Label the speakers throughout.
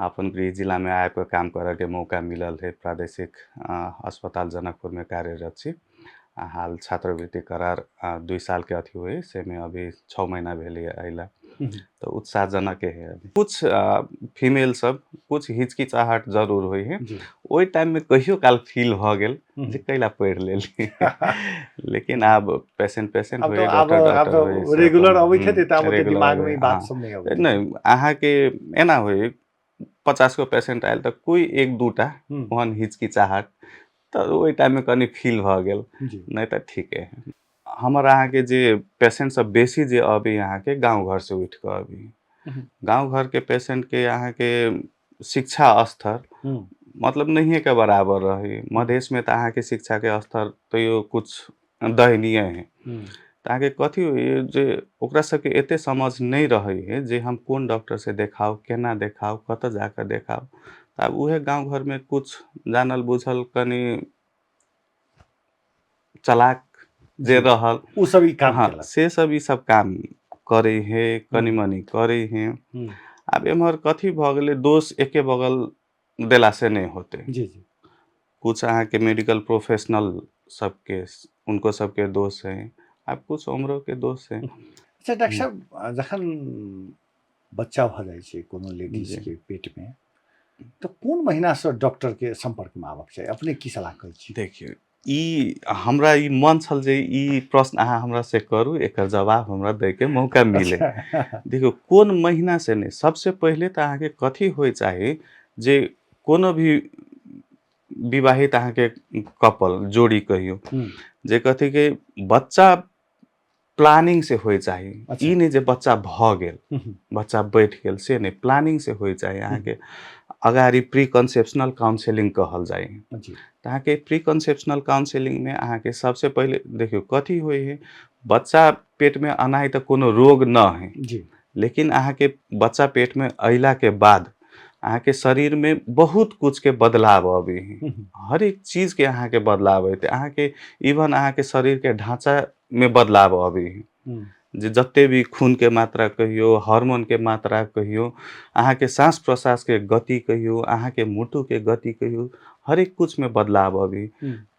Speaker 1: अपन गृह जिलामे आबि कऽ काम करऽके मौका मिलल है। प्रादेशिक अस्पताल जनकपुरमे कार्यरत छी। हाल छात्रवृत्ति करार 2 सालके अथी होइ सेमे अभी 6 महीना भेलै अयला, तऽ उत्साहजनक है। अभी कुछ फीमेल सब कुछ हिचकिचाहट जरूर होइ है ओहि टाइममे, कहियो काल फील भऽ गेल जे कैला पढ़ि लेली, लेकिन आब पेशेंट पेशेंट
Speaker 2: होइ, डॉक्टर डॉक्टर होइ, रेगुलर अबैत हेतै तऽ आब दिमागमे ई बात सब नहि अबै।
Speaker 1: नहि, अहाँके एना होइ 50 गो पेशेंट आयल तऽ कोइ एक दूटा ओहन हिचकिचाहट तऽ ओहि टाइममे कनि फील भऽ गेल, नहि तऽ ठीके है। हमर अहाँके जे पेशेंट सब बेसी जे अबै अहाँके गाँव घरसँ उठि कऽ अबै, गाँव घरके पेशेंटके अहाँके शिक्षा स्तर मतलब नहिएके बराबर रहै। मधेशमे तऽ अहाँके शिक्षाके स्तर तैयो कुछ दयनीय है, तऽ अहाँके कथी होइए जे ओकरा सबके एते समझ नहि रहै है जे हम कोन डॉक्टरसँ देखाउ, केना देखाउ, कतऽ जाकऽ देखाउ। तऽ आब उएह गाँव घरमे कुछ जानल बुझल कनि चलाक जे रहल
Speaker 2: ओ सब ई काम।
Speaker 1: हाँ, से सब ई सब काम करै है, कनि मनि करै है। आब एम्हर कथी भऽ गेलै, दोष एके बगल देला से नहि होतै।
Speaker 2: जी जी
Speaker 1: कुछ अहाँके मेडिकल प्रोफेशनल सबके, उनको सबके दोष है, आब कुछ उम्रोके दोष है।
Speaker 2: अच्छा डॉक्टर साहब, जखन बच्चा भऽ जाइ छै कोनो लेडीजके पेटमे तऽ कोन महीनासँ डॉक्टरके सम्पर्कमे आबक चाही, अपने की सलाह करै छी?
Speaker 1: देखियौ, ई हमरा ई मन छल जे ई प्रश्न अहाँ हमरा से करू, एकर जवाब हमरा दैके मौका मिले। देखियौ, कोन महीना से नहि, सबसे पहिले तऽ अहाँके कथी होइ चाही जे कोनो भी विवाहित अहाँके कपल जोड़ी कहियौ जे कथी के बच्चा प्लानिंग से होइ चाही। ई नहि जे बच्चा भऽ गेल, बच्चा बैठ गेल, से नहि, प्लानिंग से होइ चाही। अहाँके अगाडि प्री कन्सेप्शनल काउंसिलिंग कहल जाइ। तऽ अहाँके प्री कन्सेप्शनल काउंसिलिंगमे अहाँके सबसे पहिले देखियौ कथी होइ है, बच्चा पेटमे अनाइ तऽ कोनो रोग न है, लेकिन अहाँके बच्चा पेटमे अयलाके बाद अहाँके शरीरमे बहुत कुछके बदलाव अबै है। हरेक चीजके अहाँके बदलाव अयतै, अहाँके इवन अहाँके शरीरके ढाँचामे बदलाव अबै है, जे जते भी खूनके मात्रा कहियौ, हार्मोनके मात्रा कहियौ, अहाँके साँस प्रश्वासके गति कहियौ, अहाँके मुटुके गति कहियौ, हरेक कुछमे बदलाव अबै।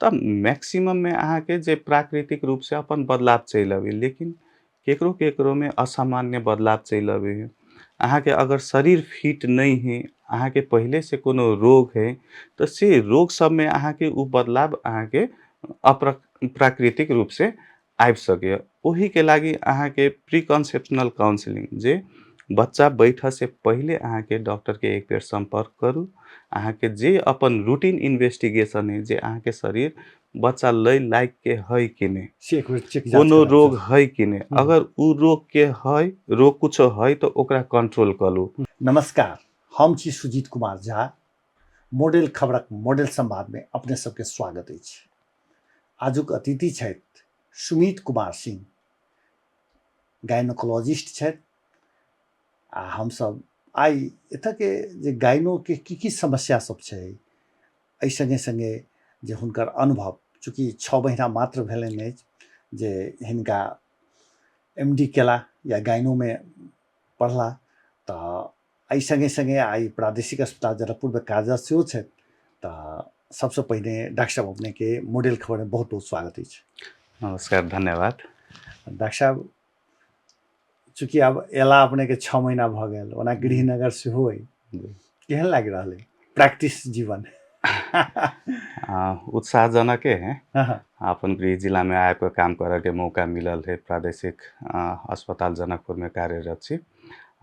Speaker 1: तऽ मैक्सिमममे अहाँके जे प्राकृतिक रूपसँ अपन बदलाव चलि अबै, लेकिन केकरो केकरोमे असामान्य बदलाव चलि अबै है। अहाँके अगर शरीर फिट नहि है, अहाँके पहिलेसँ कोनो रोग है, तऽ से रोग सबमे अहाँके ओ बदलाव अहाँके प्राकृतिक रूपसँ आबि सकैए। ओहिके लागि अहाँके प्री कन्सेप्शनल काउंसिलिंग, जे बच्चा बैठऽसँ पहिले अहाँके डॉक्टरके एक बेर सम्पर्क करू, अहाँके जे अपन रूटीन इन्वेस्टिगेशन है जे अहाँके शरीर बच्चा लै लायकके है कि नहि,
Speaker 2: से एक बेर चेक
Speaker 1: कोनो रोग है कि नहि, अगर उ रोगके है, रोग कुछो है तऽ ओकरा कंट्रोल करू।
Speaker 2: नमस्कार, हम छी सुजीत कुमार झा। मॉडल खबरक मॉडल संवादमे अपने सबके स्वागत अछि। आजुक अतिथि छथि सुमित कुमार सिंह, गायनोकोलॉजिस्ट छथि, आ हमसब आइ एतऽके जे गायनोके की की समस्या सब छै, एहि सङ्गे सङ्गे जे हुनकर अनुभव, चूँकि 6 महीना मात्र भेलनि अछि जे हिनका एम डी केला या गायनोमे पढ़ला, तऽ एहि सङ्गे सङ्गे आइ प्रादेशिक अस्पताल जनकपुरमे कार्यरत सेहो छथि। तऽ सबसँ पहिने डॉक्टर साहब, अपनेके मॉडल खबरमे बहुत बहुत स्वागत अछि।
Speaker 1: नमस्कार, धन्यवाद।
Speaker 2: डॉक्टर साहब, चूँकि आब एला अपनेके 6 महीना भऽ गेल, ओना गृहनगर सेहो अइ, केहन लागि रहल अइ प्रैक्टिस जीवन?
Speaker 1: उत्साहजनके है। अपन गृह जिलामे आबि कऽ काम करऽके मौका मिलल है। प्रादेशिक अस्पताल जनकपुरमे कार्यरत छी।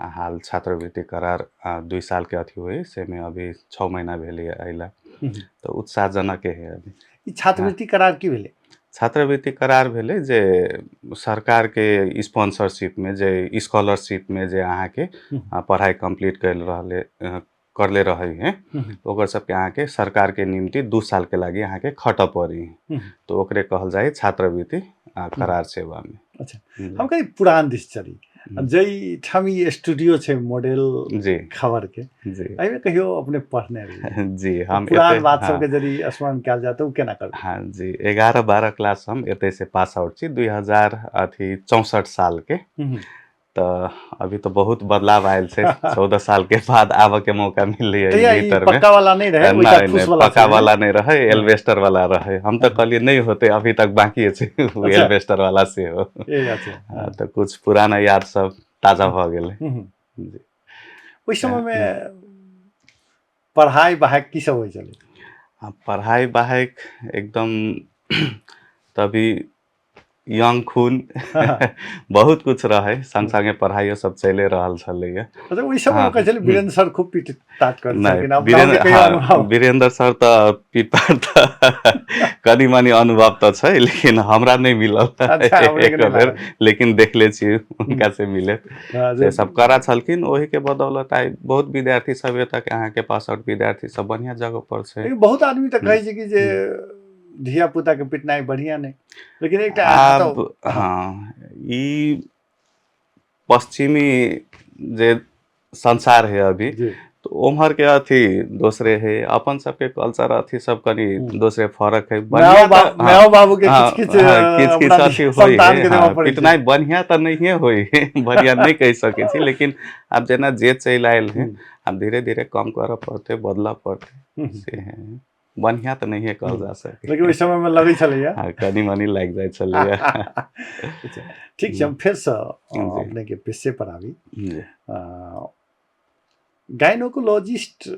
Speaker 1: हाल छात्रवृत्ति करार 2 सालके अथी होइ सेमे अभी 6 महीना भेलै अयला, तऽ उत्साहजनके है अभी।
Speaker 2: ई छात्रवृत्ति करार की भेलै?
Speaker 1: छात्रवृत्ति करार भेलै जे सरकारके स्पॉन्सरशिपमे, जे स्कॉलरशिपमे जे अहाँके पढ़ाइ कम्प्लीट कर रहले करले रहै है, ओकर सबके अहाँके सरकारके निम्ति 2 सालके लागि अहाँके खटऽ पड़ी, तऽ ओकरे कहल जाइ छात्रवृत्ति करार सेवामे।
Speaker 2: अच्छा, हम कनि पुरान दिस चली, जाहि ठाम ई स्टूडियो छै मॉडल
Speaker 1: जी
Speaker 2: खबर के
Speaker 1: जी,
Speaker 2: एहिमे कहियो अपने पढ़ने रही?
Speaker 1: जी, हम
Speaker 2: पुरान बात सबके यदि स्मरण कयल जाय तऽ ओ केना करबै?
Speaker 1: हाँ जी, 11-12 क्लास हम एतै से पास आउट छी, 2064 सालके। तऽ अभी तऽ बहुत बदलाव आयल छै। 14 साल के बाद आबऽ के मौका मिललै
Speaker 2: तहिया ई
Speaker 1: भीतर में।
Speaker 2: पक्का वाला नहि रहै, ओहिटा
Speaker 1: नहि
Speaker 2: फूस
Speaker 1: नहि,
Speaker 2: वाला
Speaker 1: पक्का
Speaker 2: छलै।
Speaker 1: वाला नहि रहै, एल्बेस्टर वाला रहै। हम तऽ कहलियै नहि होतै, अभी तक बाकी छै ओ एल्बेस्टर वाला सेहो।
Speaker 2: ए अच्छा।
Speaker 1: तऽ कुछ पुराना याद सब ताजा भऽ गेलै। जी।
Speaker 2: ओहि समयमे पढ़ाइ बाहेक की सब होइ छलै?
Speaker 1: आ पढ़ाइ बाहेक एकदम तभी यंग खून बहुत कुछ रहै, संग संगे पढ़ाइयो सब चलि रहल छलैया।
Speaker 2: अच्छा, ओहि समयमे कहै छलै वीरेन्द्र सर खूब पीट ताट करै
Speaker 1: नहि
Speaker 2: छलखिन, आब
Speaker 1: वीरेन्द्र
Speaker 2: गाँवके कहियो अनुभव?
Speaker 1: वीरेन्द्र सर तऽ पीट पाट तऽ कनि मनि अनुभव तऽ छै, लेकिन हमरा नहि मिलल
Speaker 2: अच्छा, हमरे के
Speaker 1: एक
Speaker 2: नहि
Speaker 1: बेर,
Speaker 2: लागल।
Speaker 1: लेकिन देखले छी हुनका से मिले। से सब कड़ा छलखिन, ओही के बदौलत आइ बहुत विद्यार्थी सब एतऽ के अहाँके पास आउट विद्यार्थी सब बढ़िया जगह पर छै।
Speaker 2: लेकिन बहुत आदमी तऽ कहै छै कि जे धिया पुता के पिटनाइ बढ़िया नहि, लेकिन एकटा
Speaker 1: आब हँ, ई पश्चिमी जे संसार है अभी, तो उम्हर के अथी दोसरे है, अपन सबके कल्चर अथी सब कनी दोसरे फरक है।
Speaker 2: माओ बाबू, माओ बाबू के
Speaker 1: हाँ,
Speaker 2: किछ किछ,
Speaker 1: हाँ, किछ किछ
Speaker 2: अपना
Speaker 1: अथी होई
Speaker 2: संतान
Speaker 1: है,
Speaker 2: के देबऽ
Speaker 1: हाँ,
Speaker 2: पड़ै छै।
Speaker 1: पिटनाइ बढ़िया तऽ नहिए होई है, बढ़िया नहि कहि सकै छी, लेकिन आब जेना जे चलि आयल है, आब धीरे धीरे कम करऽ पड़तै, बदलऽ पड़तै, से है। बढ़िया तऽ नहिए कहल जा सकै,
Speaker 2: लेकिन ओहि समयमे लगै छलैया।
Speaker 1: हाँ, कनी मनी लागि जाइ छलैया।
Speaker 2: अच्छा, ठीक छै, हम फेरसँ अपनेके पेशे पर आबी। गायनोकोलॉजिस्ट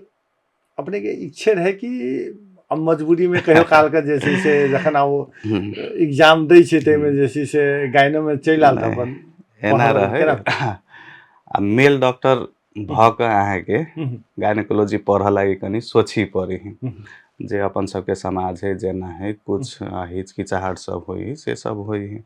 Speaker 2: अपनेके इच्छे रहै कि अब मजबूरीमे कहियो कालके जे छै से जखन आब एग्जाम दै छै ताहिमे जे छै से गायनोमे चलि आयल तऽ
Speaker 1: नहि,
Speaker 2: अपन
Speaker 1: एना
Speaker 2: पढ़ल
Speaker 1: रहै।
Speaker 2: केना?
Speaker 1: आ मेल डॉक्टर भऽ कऽ अहाँके गायनोकोलॉजी पढ़ऽ लागि कनि सोचही पड़ै है, जे अपन सबके समाज है जेना है, कुछ हिचकिचाहट सब होइ है, से सब होइ है।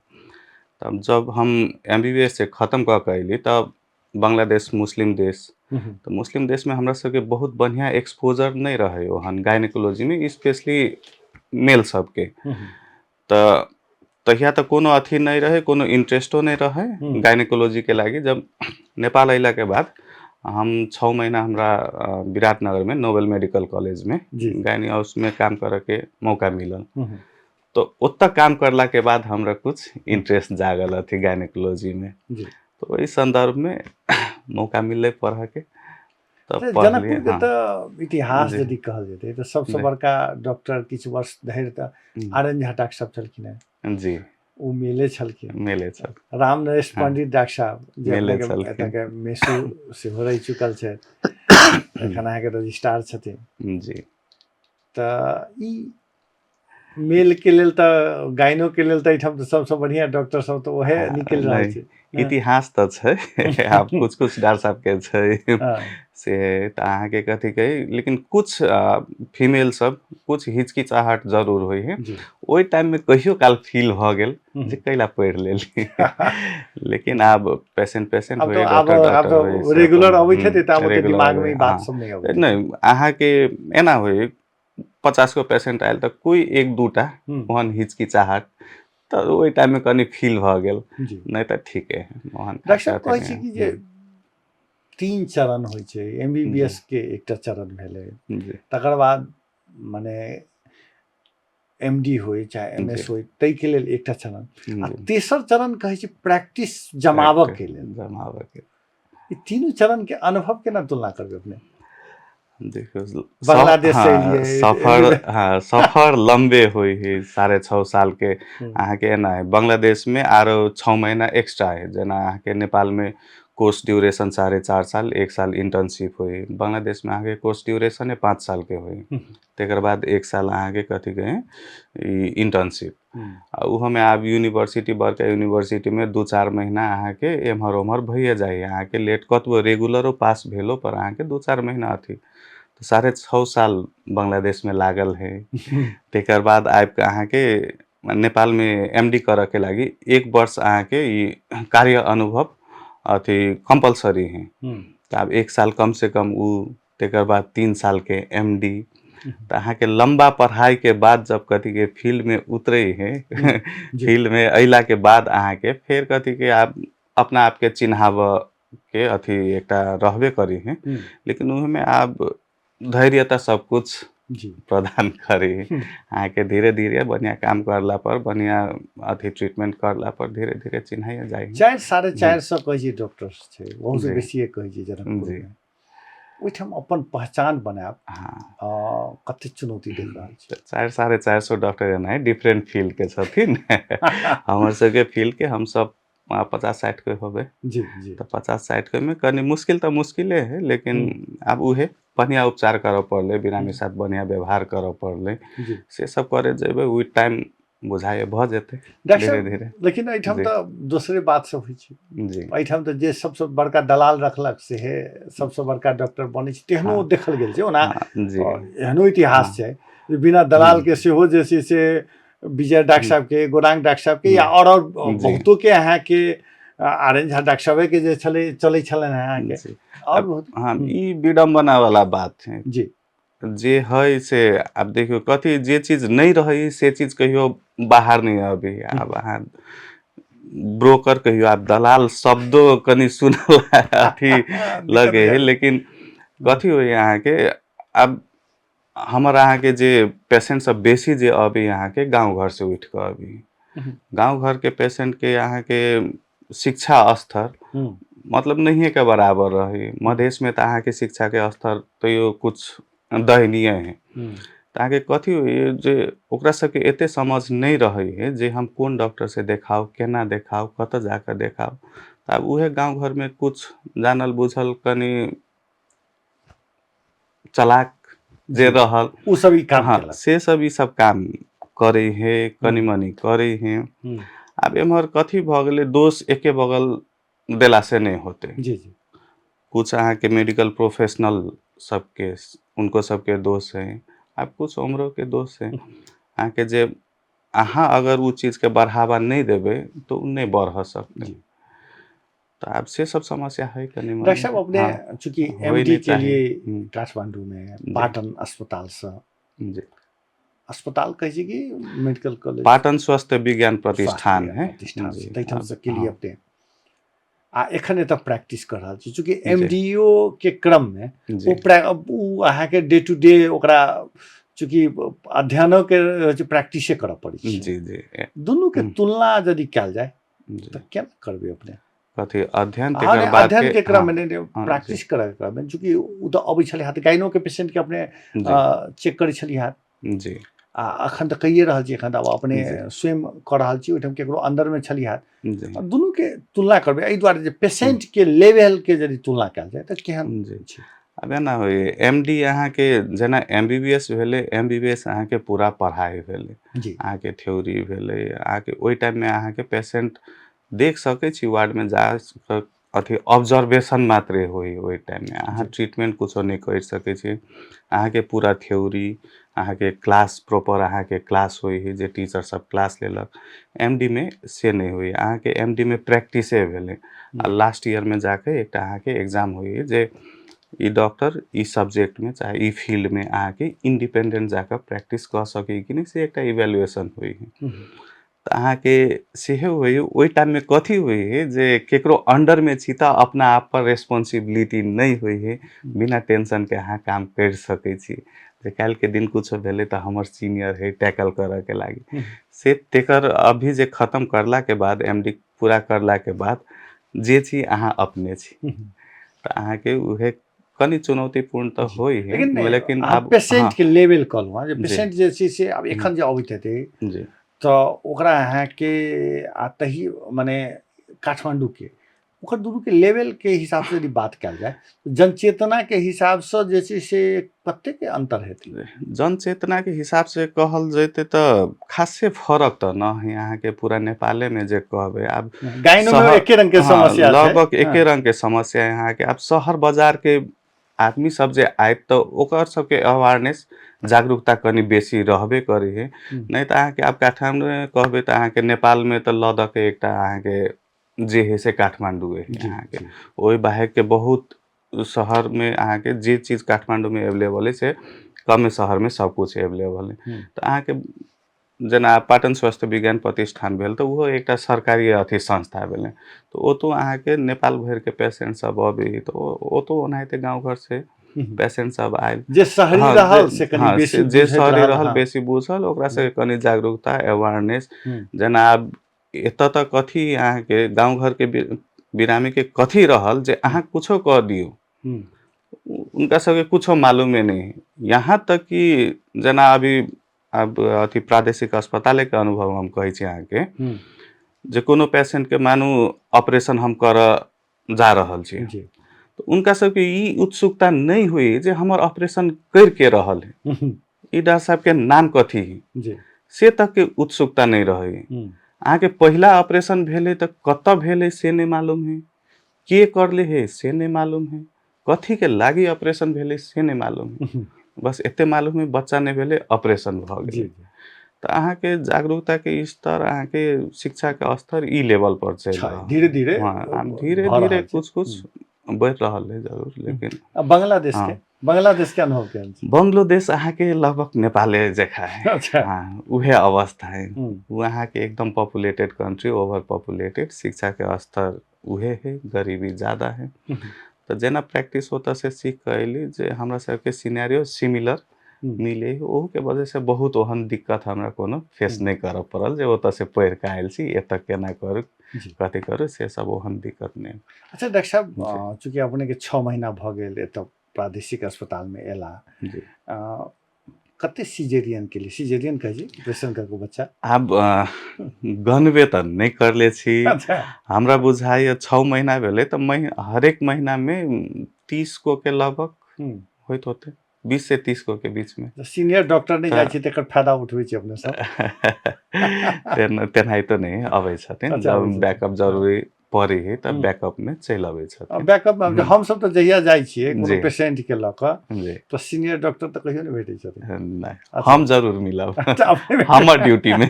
Speaker 1: तब जब हम MBBS से खत्म कऽ के अयली तब बांग्लादेश मुस्लिम देश, तऽ मुस्लिम देशमे हमरा सबके बहुत बढ़िआँ एक्सपोजर नहि रहै ओहन गायनोकोलॉजीमे, स्पेशली मेल सबके। तऽ तहिया तऽ कोनो अथी नहि रहै, कोनो इंट्रेस्टो नहि रहै गायनोकोलॉजीके लागि। जब नेपाल अयलाके बाद हम 6 महीना हमरा विराटनगरमे नोबेल मेडिकल कॉलेजमे गायनी हाउसमे काम करऽके मौका मिलल। तऽ ओतऽ काम करलाके बाद हमरा कुछ इंट्रेस्ट जागल अथी गायनोकोलॉजीमे। तऽ ओहि सन्दर्भमे मौका मिललै पढ़ऽके, तऽ पढ़लियै।
Speaker 2: जनकपुरके तऽ इतिहास यदि कहल जेतै तऽ सबसँ बड़का डॉक्टर किछु वर्ष धरि तऽ आर एन झा डॉक्टर साहब छलखिन हेँ। ओ मेले छलखिन।
Speaker 1: मेले छल।
Speaker 2: राम नरेश पंडित डॉक्टर साहब जे
Speaker 1: मेले
Speaker 2: अपनेके
Speaker 1: छलखिन।
Speaker 2: एतऽके मेसू सेहो रहि चुकल छथि, एखन अहाँके रजिस्ट्रार छथिन। तऽ ई मेलके लेल तऽ गायनोके लेल तऽ एहिठाम तऽ सबसँ बढ़िआँ डॉक्टर सब तऽ ओहे निकलि रहल
Speaker 1: नहि,
Speaker 2: छै।
Speaker 1: इतिहास तऽ छै, आब कुछ कुछ डॉक्टर साहबके छै से तऽ अहाँके कथी कही, लेकिन कुछ फीमेल सब कुछ हिचकिचाहट जरूर होइ है। ओहि टाइममे कहियो काल फील भऽ गेल जे कैला पढ़ि लेली, लेकिन आब पेशेंट पेशेंट
Speaker 2: आब
Speaker 1: होइ,
Speaker 2: तऽ आब
Speaker 1: डॉक्टर
Speaker 2: आब
Speaker 1: डॉक्टर होइ,
Speaker 2: तऽ
Speaker 1: से
Speaker 2: रेगुलर
Speaker 1: अपन,
Speaker 2: अबैत हेतै तऽ आब ओते
Speaker 1: रेगुलर
Speaker 2: दिमागमे
Speaker 1: अबै,
Speaker 2: ई बात
Speaker 1: हाँ।
Speaker 2: सब नहि अबैत।
Speaker 1: नहि, अहाँके एना होइ 50 गो पेशेंट आयल तऽ कोइ एक दूटा ओहन हिचकिचाहट तऽ ओहि टाइममे कनि फील भऽ गेल, नहि तऽ ठीके है ओहन
Speaker 2: डॉक्टर साहब
Speaker 1: अथी
Speaker 2: कहै
Speaker 1: नहि
Speaker 2: छै
Speaker 1: है।
Speaker 2: कि जे 3 चरण होइ छै, MBBS के एकटा चरण भेलै, तकर बाद मने MD होइ चाहे MS होइ ताहिके लेल एकटा चरण, आ तेसर चरण कहै छै प्रैक्टिस जमाबऽ के लेल।
Speaker 1: जमाबऽ के।
Speaker 2: ई तीनू चरण के अनुभव केना तुलना करबै अपने?
Speaker 1: देखियौ,
Speaker 2: बांग्लादेश से एलियै,
Speaker 1: सफर, हाँ, सफर लम्बे होइ है, 6.5 साल के अहाँके एना है। बांग्लादेशमे आरो 6 महीना एक्स्ट्रा है, जेना अहाँके नेपालमे कोर्स ड्यूरेशन 4.5 साल, 1 साल इंटर्नशिप होइ, बांग्लादेशमे अहाँके कोर्स ड्यूरेशन 5 साल के होइ, तकर बाद 1 साल अहाँके कथी कहे ई इंटर्नशिप। आ ओहोमे आब यूनिवर्सिटी, बड़का यूनिवर्सिटीमे 2-4 महीना अहाँके एम्हर ओम्हर भइए जाइए, अहाँके लेट कतबो रेगुलरो पास भेलो पर अहाँके 2-4 महीना अथी। तऽ 6.5 साल बांग्लादेशमे लागल है। तकर बाद आबिके अहाँके नेपालमे MD करऽके लागि 1 वर्ष अहाँके ई कार्य अनुभव अथी कम्पलसरी है। तऽ आब 1 साल कम से कम उ, तकर बाद 3 साल के MD। तऽ अहाँके लम्बा पढ़ाई के बाद जब कथी के फील्ड में उतरे है, फील्ड में अयला के बाद अहाँके फेर कथी के आब अपना आपके चिन्हाबऽ के अथी एकटा रहबे करी है, लेकिन ओहिमे आब धैर्यता सब कुछ प्रदान करी। अहाँके धीरे धीरे बढ़िया काम करला पर, बढ़िया अथी ट्रीटमेंट करला पर धीरे धीरे चिन्हाइए जाइ है।
Speaker 2: चारि 450 कहै छै डॉक्टर छै, बहुत बेसिए कहै छै जनकपुरमे। ओहिठाम अपन पहचान बनायब कते चुनौती देख रहल छी।
Speaker 1: 400-450 डॉक्टर एना डिफरेंट फील्ड के छथिन। हमर सबके फील्ड के हमसब 50-60 के होबे।
Speaker 2: जी जी।
Speaker 1: तऽ 50-60 के में कनि मुश्किल तऽ मुश्किले है, लेकिन आब उहे बढ़िया उपचार करऽ पड़लै, बिरामी साथ बढ़िया व्यवहार करऽ पड़लै, से सब करे जेबै ओहि टाइम बुझाइए भऽ जेतै धीरे धीरे।
Speaker 2: लेकिन एहिठाम तऽ दोसरे बात सब होइ छै। एहिठाम तऽ जे सबसँ बड़का दलाल रखलक सेहे सबसँ बड़का डॉक्टर बनै छै, तेहनो देखल गेल छै। ओना एहनो इतिहास छै जे बिना दलाल के सेहो जे छै से विजय डॉक्टर साहब के, गोरांग डॉक्टर साहब के या और बहुतो के अहाँके आर एन झा डॉक्टर साहब के जे छलै चलै छलनि अहाँके
Speaker 1: और बहुत। हाँ, ई विडम्बना वाला बात है
Speaker 2: जी।
Speaker 1: जे है से आब देखियौ कथी जे चीज नहि रहै से चीज कहियो बाहर नहि अबै। आब अहाँ ब्रोकर कहियो, आब दलाल शब्दो कनि सुनल अथी लगे है, लेकिन कथी होइए अहाँके आब हमर अहाँके जे पेशेंट सब बेसी जे अबै अहाँके गाँव घर से उठि कऽ अबै, गाँव घरके पेशेंटके अहाँके शिक्षा स्तर मतलब नहिए के बराबर रही। मधेशमे तऽ अहाँके शिक्षाके स्तर तैयो कुछ दयनीय है, तऽ अहाँके कथी होइए जे ओकरा सबके एते समझ नहि रहै है जे हम कोन डॉक्टर से देखाउ, केना देखाउ, कतऽ जाकऽ देखाउ। तऽ आब उहे गाँव घरमे कुछ जानल बुझल कनि चलाक जे रहल
Speaker 2: ओ सब ई काम
Speaker 1: हाँ, से सब ई सब काम करै है, कनि मनि करै है। आब एम्हर कथी भऽ गेलै, दोष एके बगल देला से नहि होतै।
Speaker 2: जी जी।
Speaker 1: कुछ अहाँके मेडिकल प्रोफेशनल सबके उनको सबके दोष है, आब कुछ उम्रोके दोष है। अहाँके जे अहाँ अगर ओ चीजके बढ़ावा नहि देबै तऽ ओ नहि बढ़ सकतै। तऽ आब से सब समस्या है कनि मनि।
Speaker 2: डॉक्टर साहब अपने चूँकि एमडी के लिए काठमांडू में पाटन अस्पताल से
Speaker 1: जी
Speaker 2: अस्पताल कहै छै कि मेडिकल कॉलेज,
Speaker 1: पाटन स्वास्थ्य विज्ञान प्रतिष्ठान है,
Speaker 2: प्रतिष्ठान से तैठाम से के लिए अपने आ एखन एतऽ प्रैक्टिस कर रहल छी। चूँकि एमडीओ के क्रम में ओ अहाँके डे टू डे ओकरा चूँकि अध्ययनो के प्रैक्टिसे करऽ पड़ै छै।
Speaker 1: जी जी।
Speaker 2: दुनू के तुलना यदि कयल जाय तऽ केना करबै अपने?
Speaker 1: कथी अध्ययन तेकर बाद
Speaker 2: अध्ययन के क्रम में नहीं, प्रैक्टिस करे के क्रम में चूँकि ओ तऽ अबै छलै तऽ गाइनो के पेशेंट के अपने चेक करै छलियै हँ
Speaker 1: जी।
Speaker 2: आ अखन तऽ कहिए रहल छी, एखन तऽ आब अपने स्वयं कऽ रहल छी, ओहिठाम केकरो अंदरमे छलियै हँ। दुनू के तुलना करबै एहि दुआरे जे पेशेंट के लेवल के यदि तुलना कयल जाय तऽ केहन
Speaker 1: छै? आब एना होइए एम डी अहाँके जेना MBBS भेलै, MBBS अहाँके पूरा पढ़ाइ भेलै, अहाँके थ्योरी भेलै, अहाँके ओहि टाइममे अहाँके पेशेंट देख सकै छी वार्डमे जा अथी ऑब्जर्वेशन मात्रे होइ ओहि टाइममे, अहाँ ट्रीटमेंट कुछो नहि करि सकै छी। अहाँके पूरा थ्योरी अहाँके क्लास प्रॉपर अहाँके क्लास होइ है जे टीचर सब क्लास लेलक। MD मे से नहि होइए, अहाँके MD मे प्रैक्टिसे भेलै आ लास्ट ईयरमे जाके एकटा अहाँके एग्जाम होइए जे ई डॉक्टर ई सब्जेक्टमे चाहे ई फील्डमे अहाँके इंडिपेंडेंट जाकऽ प्रैक्टिस कऽ सकै कि नहि, से एकटा इवेल्युएशन होइ है। तऽ अहाँके सेहो होइए ओहि टाइममे कथी होइ है जे केकरो अंडरमे छी तऽ अपना आप पर रेस्पॉन्सिबिलिटी नहि होइ है, बिना टेंशनके अहाँ काम करि सकै छी जे काल्हिके दिन कुछो भेलै तऽ हमर सीनियर है टैकल करऽके लागि। से तेकर अभी जे खतम करलाके बाद MD पूरा करलाके बाद जे छी अहाँ अपने छी, तऽ अहाँके उहे कनि चुनौतीपूर्ण तऽ होइ है, लेकिन
Speaker 2: आब पेशेंट के लेवल कहलहुँ जे पेशेंट जे छै से आब एखन जे अबैत हेतै तऽ ओकरा अहाँके आ तही मने काठमांडू के ओकर दुनू के लेवल के हिसाब से यदि बात कयल जाय जनचेतना के हिसाब से जे छै से कतेक अंतर हेतै?
Speaker 1: जनचेतना के हिसाब से कहल जेतै तऽ खासे फरक तऽ न है अहाँके पूरा नेपाले में जे कहबै। आब
Speaker 2: गाइनो में एके रंग के समस्या छै,
Speaker 1: लगभग एके रंग के समस्या है अहाँके। आब शहर बाजार के आदमी सब जे आयत तऽ ओकर सबके अवेयरनेस जागरूकता कनि बेसी रहबे करै है, नहि तऽ अहाँके आब काठमांडू में कहबै तऽ अहाँके नेपाल में तऽ लऽ दऽ के एकटा अहाँके जे है से काठमांडू है अहाँके। ओहि बाहेक के बहुत शहर में अहाँके जे चीज काठमांडू में एवेलेबल है से कमे शहर में सब कुछ एवेलेबल है। तऽ अहाँके जेना पाटन स्वास्थ्य विज्ञान प्रतिष्ठान भेल तऽ ओहो एकटा सरकारी अथी संस्था भेलै, तऽ ओतौ अहाँके नेपाल भरिके पेशेंट सब अबै है, तऽ ओतौ ओनाहिते गाँव घर से पेशेंट सब आयल।
Speaker 2: जे शहरी
Speaker 1: हँ,
Speaker 2: रहल
Speaker 1: जे
Speaker 2: से कनि
Speaker 1: हँ,
Speaker 2: बेसी
Speaker 1: से जे
Speaker 2: बुझैत
Speaker 1: शहरी
Speaker 2: रहल।
Speaker 1: रहल
Speaker 2: हँ।
Speaker 1: बेसी बुझल, ओकरा सबके कनि जागरूकता अवेयरनेस।
Speaker 2: हम्म।
Speaker 1: जेना आब एतऽ तक कथी अहाँके गाँव घरके बिरामीके कथी रहल जे अहाँ कुछो कऽ दियौ, उनका सबके कुछो मालूमे नहि है। यहाँ तक कि जेना अभी आब अथी प्रादेशिक अस्पतालेके अनुभव हम कहै छी अहाँके, जे कोनो पेशेंटके मानू ऑपरेशन हम करऽ जा रहल छी, तऽ उनका सबके ई उत्सुकता नहि हुई जे हमर ऑपरेशन करके रहल है, ई डॉक्टर साहबके नाम कथी है, से तकके उत्सुकता नहि रहै। अहाँके पहिला ऑपरेशन भेलै तऽ कतऽ भेलै से नहि मालूम है, के करले है से नहि मालूम है, कथीके लागि ऑपरेशन भेलै से नहि मालूम है, बस एते मालूम है बच्चा नहि भेलै ऑपरेशन भऽ गेलै। तऽ अहाँके जागरूकताके स्तर, अहाँके शिक्षाके स्तर ई लेवल पर चलि
Speaker 2: छै
Speaker 1: रहल।
Speaker 2: धीरे धीरे
Speaker 1: हँ, आब धीरे
Speaker 2: भऽ
Speaker 1: धीरे
Speaker 2: रहल छै।
Speaker 1: कुछ कुछ बढ़ि रहल है जरूर, लेकिन
Speaker 2: बांग्लादेश के
Speaker 1: हँ।
Speaker 2: बांग्लादेश के अनुभव केहन छै?
Speaker 1: बांग्लादेश अहाँके लगभग नेपाले जकाँ है।
Speaker 2: अच्छा।
Speaker 1: हँ, उहे अवस्था है। ओ अहाँके एकदम पॉपुलेटेड कंट्री, ओवर पॉपुलेटेड, शिक्षा के स्तर उहे है, गरीबी ज्यादा है। तऽ जेना प्रैक्टिस ओतऽ से सीख कऽ अयली जे हमरा सबके सिनेरियो सिमिलर मिले है, ओहूके वजह से बहुत ओहन दिक्कत हमरा कोनो फेस नहि करऽ पड़ल जे ओतऽ से पढ़ि कऽ आयल छी एतऽ केना करू कथी करू, से सब ओहन दिक्कत नहि।
Speaker 2: अच्छा डॉक्टर साहब, चूँकि अपने के 6 महीना भऽ गेल एतऽ प्रादेशिक अस्पताल में एला, कते सिजेरियन के लिए, सिजेरियन कहै छी ऑपरेशन करके बच्चा?
Speaker 1: आब गनबे तऽ नहि करले छी।
Speaker 2: अच्छा।
Speaker 1: हमरा बुझाइए 6 महीना भेलै तऽ हरेक महीनामे 30 गो के लगभग होइत होतै, 20 से 30 गो के बीच में।
Speaker 2: सीनियर डॉक्टर नहि जाइ छै तकर फायदा उठबै छी अपने सब?
Speaker 1: तेनाहितो नहि अबै छथिन।
Speaker 2: अच्छा,
Speaker 1: जब
Speaker 2: अबै छथिन।
Speaker 1: बैकअप जरूरी पड़ै है तब बैकअप में चलि अबै छथिन।
Speaker 2: बैकअप में हम सब तऽ जहिया जाइ छियै कोनो पेशेंट के लऽ कऽ तऽ सीनियर डॉक्टर तऽ कहियो नहि भेटै छथिन।
Speaker 1: नहि,
Speaker 2: अच्छा।
Speaker 1: हम जरूर मिलब।
Speaker 2: अच्छा, अपने भेटै।
Speaker 1: हमर ड्यूटी में।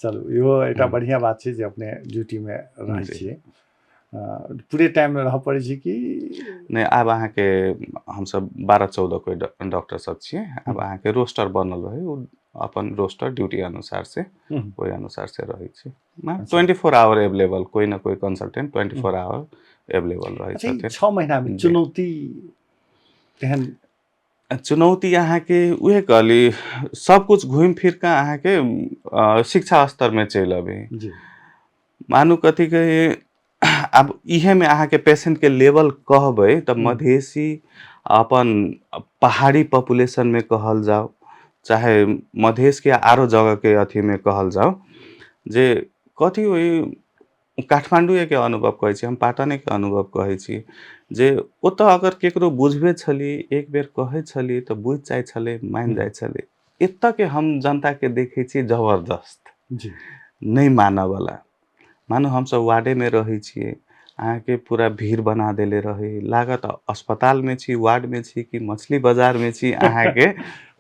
Speaker 2: चलू, इहो एकटा बढ़िआँ बात छै जे अपने ड्यूटी में रहै छियै। पूरे टाइम रहऽ पड़ै छै कि
Speaker 1: नहि? आब अहाँके हमसब 12-14 कोइ डॉक्टर सब छियै। आब अहाँके रोस्टर बनल रहै, ओ अपन रोस्टर ड्यूटी अनुसार से ओहि अनुसार से रहै छै। 24 आवर एवेलेबल, कोइ न कोइ कंसल्टेंट 24 आवर एवेलेबल रहै छथिन।
Speaker 2: 6 महीना में चुनौती तेहन?
Speaker 1: चुनौती अहाँके उहे कहली, सब कुछ घुमि फिर कऽ अहाँके शिक्षा स्तर में चलि अबै। मानू कथी कही, आब इहेमे अहाँके पेशेंटके लेवल कहबै तऽ मधेसी अपन पहाड़ी पॉपुलेशनमे कहल जाउ, चाहे मधेशके आरो जगहके अथीमे कहल जाउ, जे कथी ओहि काठमाण्डुएके अनुभव कहै छी हम, पाटनेके अनुभव कहै छी जे ओतऽ अगर केकरो बुझबै छली, एक बेर कहै छली तऽ बुझि जाइ छलै, मानि जाइ छलै। एतऽके हम जनताके देखै छी जबरदस्त नहि मानऽवला। मानू हमसब वार्डेमे रहै छियै, अहाँके पूरा भीड़ बना देले रहै, लागत अस्पतालमे छी, वार्डमे छी कि मछली बाजारमे छी, अहाँके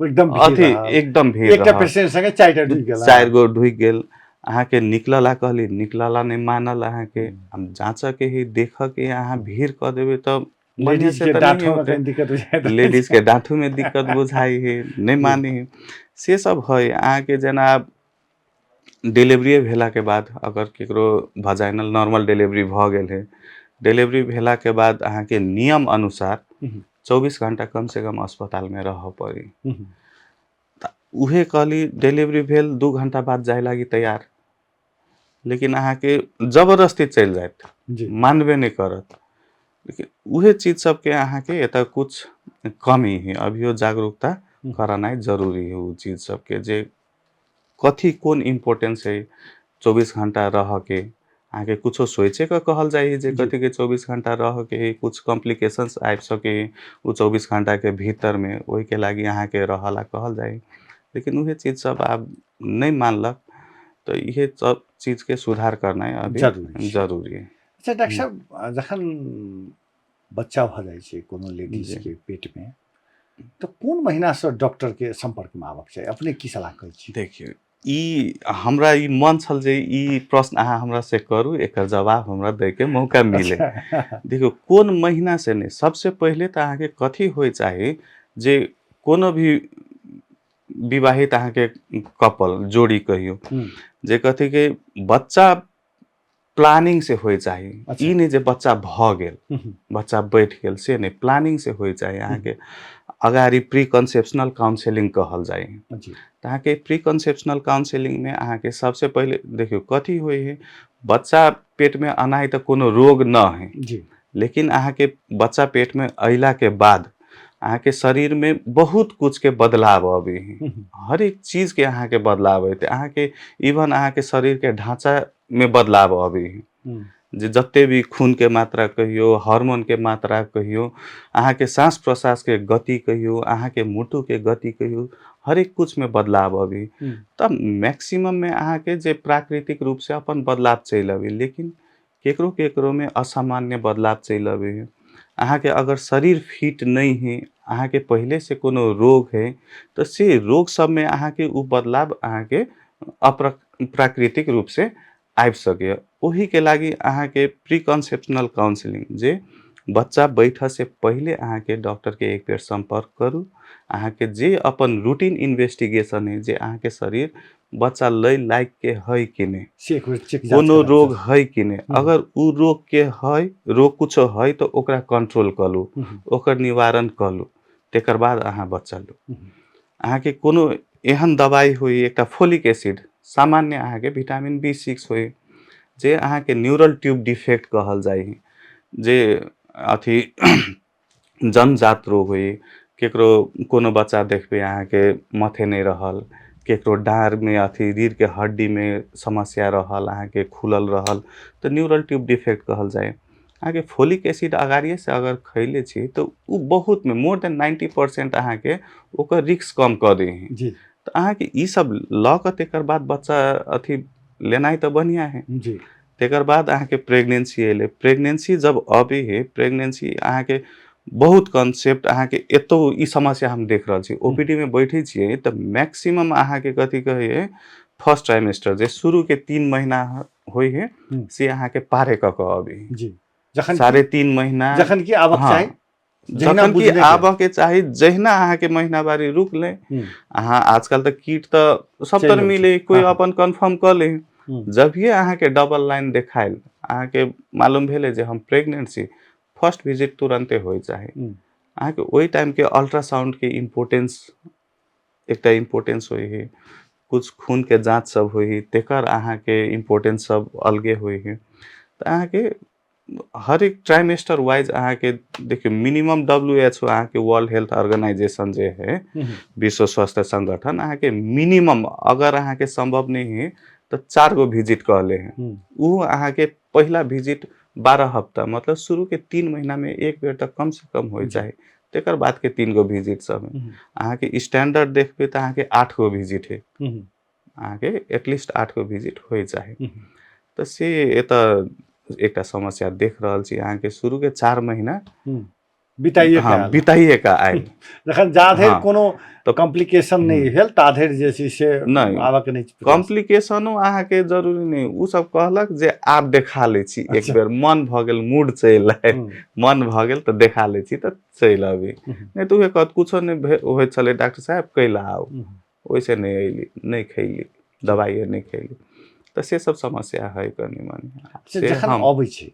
Speaker 2: एकदम
Speaker 1: अथी एकदम भीड़।
Speaker 2: एकटा पेशेंट संगे 4टा ढुकि गेल,
Speaker 1: 4 गो ढुकि गेल। अहाँके निकलला कहली, निकलला नहि मानल। अहाँके जाँचऽके है, देखऽके, अहाँ भीड़ कऽ देबै तऽ
Speaker 2: लेडीज के डाँठो में कहीं दिक्कत बुझाइ,
Speaker 1: लेडीज के डाँठो में दिक्कत बुझाइ है, नहि माने है, से सब है। अहाँके जेना डिलीवरीए भेलाके बाद अगर केकरो भजाइनल नॉर्मल डिलीवरी भऽ गेल है, डिलीवरी भेलाके बाद अहाँके नियम अनुसार 24 घंटा कम से कम अस्पतालमे रहऽ पड़ी। तऽ उहे कहली, डिलीवरी भेल 2 घंटा बाद जाय लागी तैयार, लेकिन अहाँके जबरदस्ती चलि जायत, मानबे नहि करत। लेकिन उहे चीज सबके अहाँके एतऽ कुछ कमी है, अभियो जागरूकता करानाइ जरूरी है ओ चीज सबके, जे कथी कोन इम्पोर्टेंस है 24 घंटा रहऽके। अहाँके कुछो सोचि कऽ कहल जाइ है जे कथीके 24 घंटा रहऽके है, कुछ कॉम्प्लिकेशंस आबि सकै है ओ 24 घंटाके भीतरमे, ओहिके लागि अहाँके रहऽ ला कहल जाइ। लेकिन उहे चीज सब आब नहि मानलक, तऽ इहे सब चीजके सुधार करनाइ अभी जरूरी है।
Speaker 2: अच्छा डॉक्टर साहब, जखन बच्चा भऽ जाइ छै कोनो लेडीजके पेटमे तऽ कोन महीनासँ डॉक्टरके सम्पर्कमे आबक चाही, अपने की सलाह करै छी?
Speaker 1: देखियौ, ई हमरा ई मन छल जे ई प्रश्न अहाँ हमरा से करू, एकर जवाब हमरा दैके मौका मिले। देखियौ, कोन महीना से नहि, सबसे पहिले तऽ अहाँके कथी होइ चाही जे कोनो भी विवाहित अहाँके कपल जोड़ी कहियौ जे कथी के बच्चा प्लानिंग से होइ चाही।
Speaker 2: अच्छा।
Speaker 1: ई नहि जे बच्चा भऽ गेल, बच्चा बैठ गेल, से नहि, प्लानिंग से होइ चाही। अहाँके अगाडि प्री कन्सेप्शनल काउंसिलिंग कहल जाइ है। तऽ अहाँके प्री कन्सेप्शनल काउंसिलिंगमे अहाँके सबसे पहिले देखियौ कथी होइ है, बच्चा पेटमे अनाइ तऽ कोनो रोग न है, लेकिन अहाँके बच्चा पेटमे अयलाके बाद अहाँके शरीरमे बहुत कुछके बदलाव अबै है। हर एक चीजके अहाँके बदलाव अयतै, अहाँके इवन अहाँके शरीरके ढाँचामे बदलाव अबै है, जे जते भी खूनके मात्रा कहियौ, हार्मोनके मात्रा कहियौ, अहाँके श्वास प्रश्वासके गति कहियौ, अहाँके मुटुके गति कहियौ, हरेक कुछमे बदलाव अबै। तऽ मैक्सिमममे अहाँके जे प्राकृतिक रूपसँ अपन बदलाव चलि अबै, लेकिन केकरो केकरोमे असामान्य बदलाव चलि अबै है। अहाँके अगर शरीर फिट नहि है, अहाँके पहिलेसँ कोनो रोग है, तऽ से रोग सबमे अहाँके ओ बदलाव अहाँके प्राकृतिक रूपसँ आबि सकैए। ओहिके लागि अहाँके प्री कन्सेप्शनल काउंसिलिंग, जे बच्चा बैठऽसँ पहिले अहाँके डॉक्टरके एक बेर सम्पर्क करू, अहाँके जे अपन रूटीन इन्वेस्टिगेशन है, जे अहाँके शरीर बच्चा लै लायकके है कि नहि,
Speaker 2: से एक बेर चेक जाँच
Speaker 1: कोनो
Speaker 2: कराउ।
Speaker 1: रोग है कि नहि। अगर उ रोग के है, रोग कुछो है तऽ ओकरा कंट्रोल करू, ओकर निवारण करू, तकर बाद अहाँ बच्चा लू। अहाँके कोनो एहन दवाइ होइ, एकटा फोलिक एसिड, सामान्य अहाँके विटामिन B6 होइ, जे अहाँके न्यूरल ट्यूब डिफेक्ट कहल जाइ है, जे अथी जन्मजात रोग होइ, केकरो कोनो बच्चा देखबै अहाँके मथे नहि रहल, केकरो डाँड़मे अथी रीढ़के हड्डीमे समस्या रहल, अहाँके खुलल रहल, तऽ न्यूरल ट्यूब डिफेक्ट कहल जाइ। अहाँके फोलिक एसिड अगाड़िएसँ अगर खैले छी तऽ ओ बहुतमे मोर देन 90% अहाँके ओकर रिस्क कम कऽ दै है। तऽ अहाँके ई सब लऽ कऽ तकर बाद बच्चा अथी लेनाइ तऽ बढ़िआँ है। तकर बाद अहाँके प्रेगनेंसी अयलै, प्रेगनेंसी जब अबै है, प्रेगनेंसी अहाँके बहुत कॉन्सेप्ट अहाँके एतौ ई समस्या हम देख रहल छी। ओपीडी में बैठे छियै तऽ मैक्सिमम अहाँके कथी कहै है, फर्स्ट ट्राइमेस्टर जे शुरू के 3 महीना होइ है, से अहाँके पारे कऽ कऽ अबै है।
Speaker 2: जखन
Speaker 1: 3.5 महीना
Speaker 2: जखन कि आबक चाही, जहिना
Speaker 1: जखन कि
Speaker 2: बुझने के।
Speaker 1: आबऽ के चाही, जहिना अहाँके महीनावारी रुकलै, अहाँ आजकल तऽ कीट तऽ सब
Speaker 2: चलि
Speaker 1: तर
Speaker 2: अबै छै।
Speaker 1: मिले, कोई अपन कन्फर्म कऽ ले। जभिए अहाँके डबल लाइन देखायल, अहाँके मालूम भेलै जे हम प्रेग्नेंट छी, फर्स्ट विजिट तुरन्ते होइ चाही। अहाँके ओहि टाइमके अल्ट्रासाउंडके इम्पोर्टेंस एकटा इम्पोर्टेंस होइ है, कुछ खूनके जाँच सब होइ है, तेकर अहाँके इम्पोर्टेंस सब अलगे होइ है। तऽ अहाँके हर एक ट्राइमेस्टर वाइज अहाँके देखियौ मिनिमम WHO अहाँके वर्ल्ड हेल्थ ऑर्गेनाइजेशन जे है, विश्व स्वास्थ्य संगठन, अहाँके मिनिमम अगर अहाँके संभव नहीं है तऽ 4 गो विजिट कहले है। उ अहाँके पहिला विजिट 12 हफ्ता, मतलब शुरू के 3 महीना में एक बेर तक कम से कम होइ चाही, तकर बाद के 3 गो विजिट सब है। अहाँके स्टैंडर्ड देखबै तऽ अहाँके 8 गो विजिट है, अहाँके एटलीस्ट 8 गो विजिट होइ चाही। तऽ से एतऽ एकटा समस्या देख रहल छी, अहाँके शुरू के 4 महीना
Speaker 2: बिताइए के
Speaker 1: हाँ,
Speaker 2: आयल।
Speaker 1: बिताइए के आयल।
Speaker 2: जखन जा धरि कोनो
Speaker 1: तऽ
Speaker 2: कॉम्प्लिकेशन नहि भेल ता धरि जे छै से
Speaker 1: नहि।
Speaker 2: आबक नहि प्रयास।
Speaker 1: कॉम्प्लिकेशनो अहाँके जरूरी नहि, ओ सब कहलक जे आब देखा लै छी एक बेर, मन भऽ गेल, मूड चलि आयल, मन भऽ गेल तऽ देखा लै छी तऽ चलि अबी, नहि तऽ उहे कहत कुछो नहि होइत छलै डॉक्टर साहेब, कैला आउ, ओहिसँ नहि अयली, नहि खैली दवाइए नहि खैली, तऽ से सब समस्या है कनि मनि।
Speaker 2: से
Speaker 1: से
Speaker 2: जखन
Speaker 1: हम
Speaker 2: अबै छै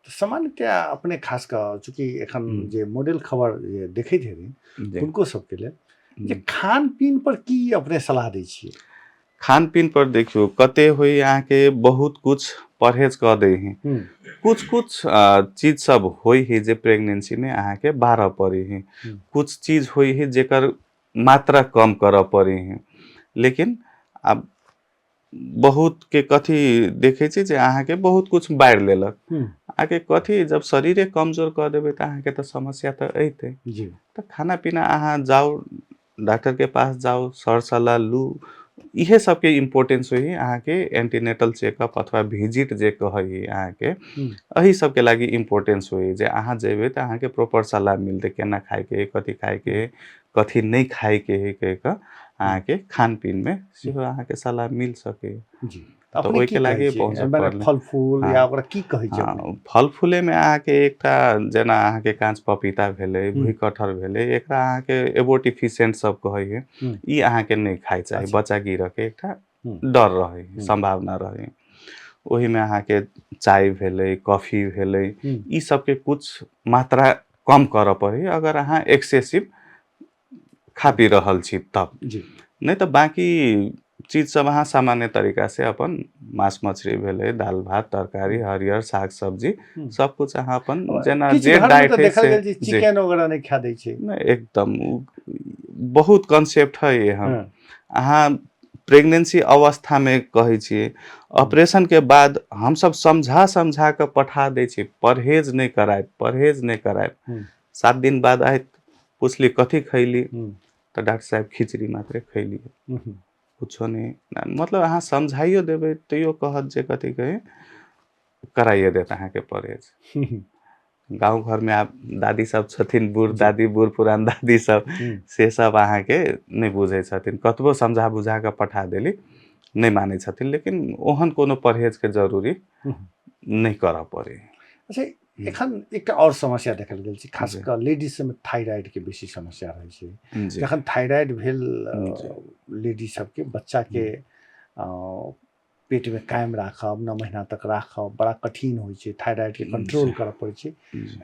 Speaker 2: तऽ सामान्यतया अपने खास कऽ चूँकि एखन जे मॉडल खबर जे देखैत हेथिन हुनको सबके लेल जे खान पीन पर की अपने सलाह दै छियै?
Speaker 1: खान पीन पर देखियौ कते होइ अहाँके बहुत कुछ परहेज कऽ दै है, कुछ कुछ चीज सब होइ है जे प्रेगनेंसी में अहाँके बारऽ पड़ै है, कुछ चीज होइ है जेकर मात्रा कम करऽ पड़ै है, लेकिन आब बहुत के कथी देखै छी जे अहाँके बहुत कुछ बारि लेलक, अहाँके कथी जब शरीरे कमजोर कऽ देबै तऽ अहाँके तऽ समस्या तऽ अयतै। तऽ खाना पीना अहाँ जाउ डॉक्टर के पास जाउ, सर सलाह लू, इहे सबके इम्पोर्टेंस होइ है अहाँके एंटीनेटल चेकअप अथवा विजिट जे कहै है अहाँके, एहि सबके लागि इम्पोर्टेंस होइ है जे अहाँ जेबै तऽ अहाँके प्रोपर सलाह मिलतै, केना खायके है, कथी खायके है, कथी नहि खायके है, कहि कऽ अहाँके खान पीनमे सेहो अहाँके सलाह मिल सकैए।
Speaker 2: तऽ
Speaker 1: तऽ
Speaker 2: अपने
Speaker 1: ओहिके
Speaker 2: की कहै
Speaker 1: लागि
Speaker 2: छियै?
Speaker 1: पहुँचऽ
Speaker 2: मने
Speaker 1: पड़लै।
Speaker 2: फल फूल या ओकरा की कहै छियै अपने?
Speaker 1: फल फूलेमे अहाँके एकटा जेना अहाँके काँच पपीता भेलै, भुइ कटहर भेलै, एकरा अहाँके एबोटिफिशिएंट सब कहै है, ई अहाँके नहि खाइ चाही, बच्चा गिरऽके एकटा डर रहै, सम्भावना रहै। ओहिमे अहाँके चाय भेलै, कॉफी भेलै, ई सबके कुछ मात्रा कम करऽ पड़ै अगर अहाँ एक्सेसिव खा पी रहल छी तब। नहि तऽ बाँकी चीज सब अहाँ सामान्य तरीका से अपन मांस मछली भेलै, दालि भात तरकारी, हरियर साग सब्जी, सब कुछ अहाँ अपन जेना जे डाइट है से।
Speaker 2: चिकन वगैरह नहि खा दै छै।
Speaker 1: नहि, एकदम बहुत कॉन्सेप्ट है एहन। अहाँ प्रेगनेंसी अवस्थामे कहै छियै, ऑपरेशनके बाद हमसब समझा समझा कऽ पठा दै छियै, परहेज नहि करायब, परहेज नहि करायब। 7 दिन बाद आयत, पुछली कथी खैली, तऽ डॉक्टर साहब खिचड़ी मात्रे खैली, कुछो नहि। मतलब अहाँ समझाइयो देबै तैयो कहत जे कथी कही कराइए देत अहाँके परहेज। गाँव घरमे आब दादी सब छथिन, बूढ़ दादी, बूढ़ पुरान दादी सब, से सब अहाँके नहि बुझै छथिन। कतबो समझा बुझा कऽ पठा देली नहि मानै छथिन, लेकिन ओहन कोनो परहेजके जरूरी नहि करऽ पड़ै।
Speaker 2: अच्छा, एखन एकटा आओर समस्या देखल गेल छै, खास कऽ लेडीज सबमे थायराइडके बेसी समस्या रहै छै। जखन थायराइड भेल लेडीज सबके, बच्चाके पेटमे कायम राखब, 9 महीना तक राखब बड़ा कठिन होइ छै, थायराइडके कंट्रोल करऽ पड़ै छै।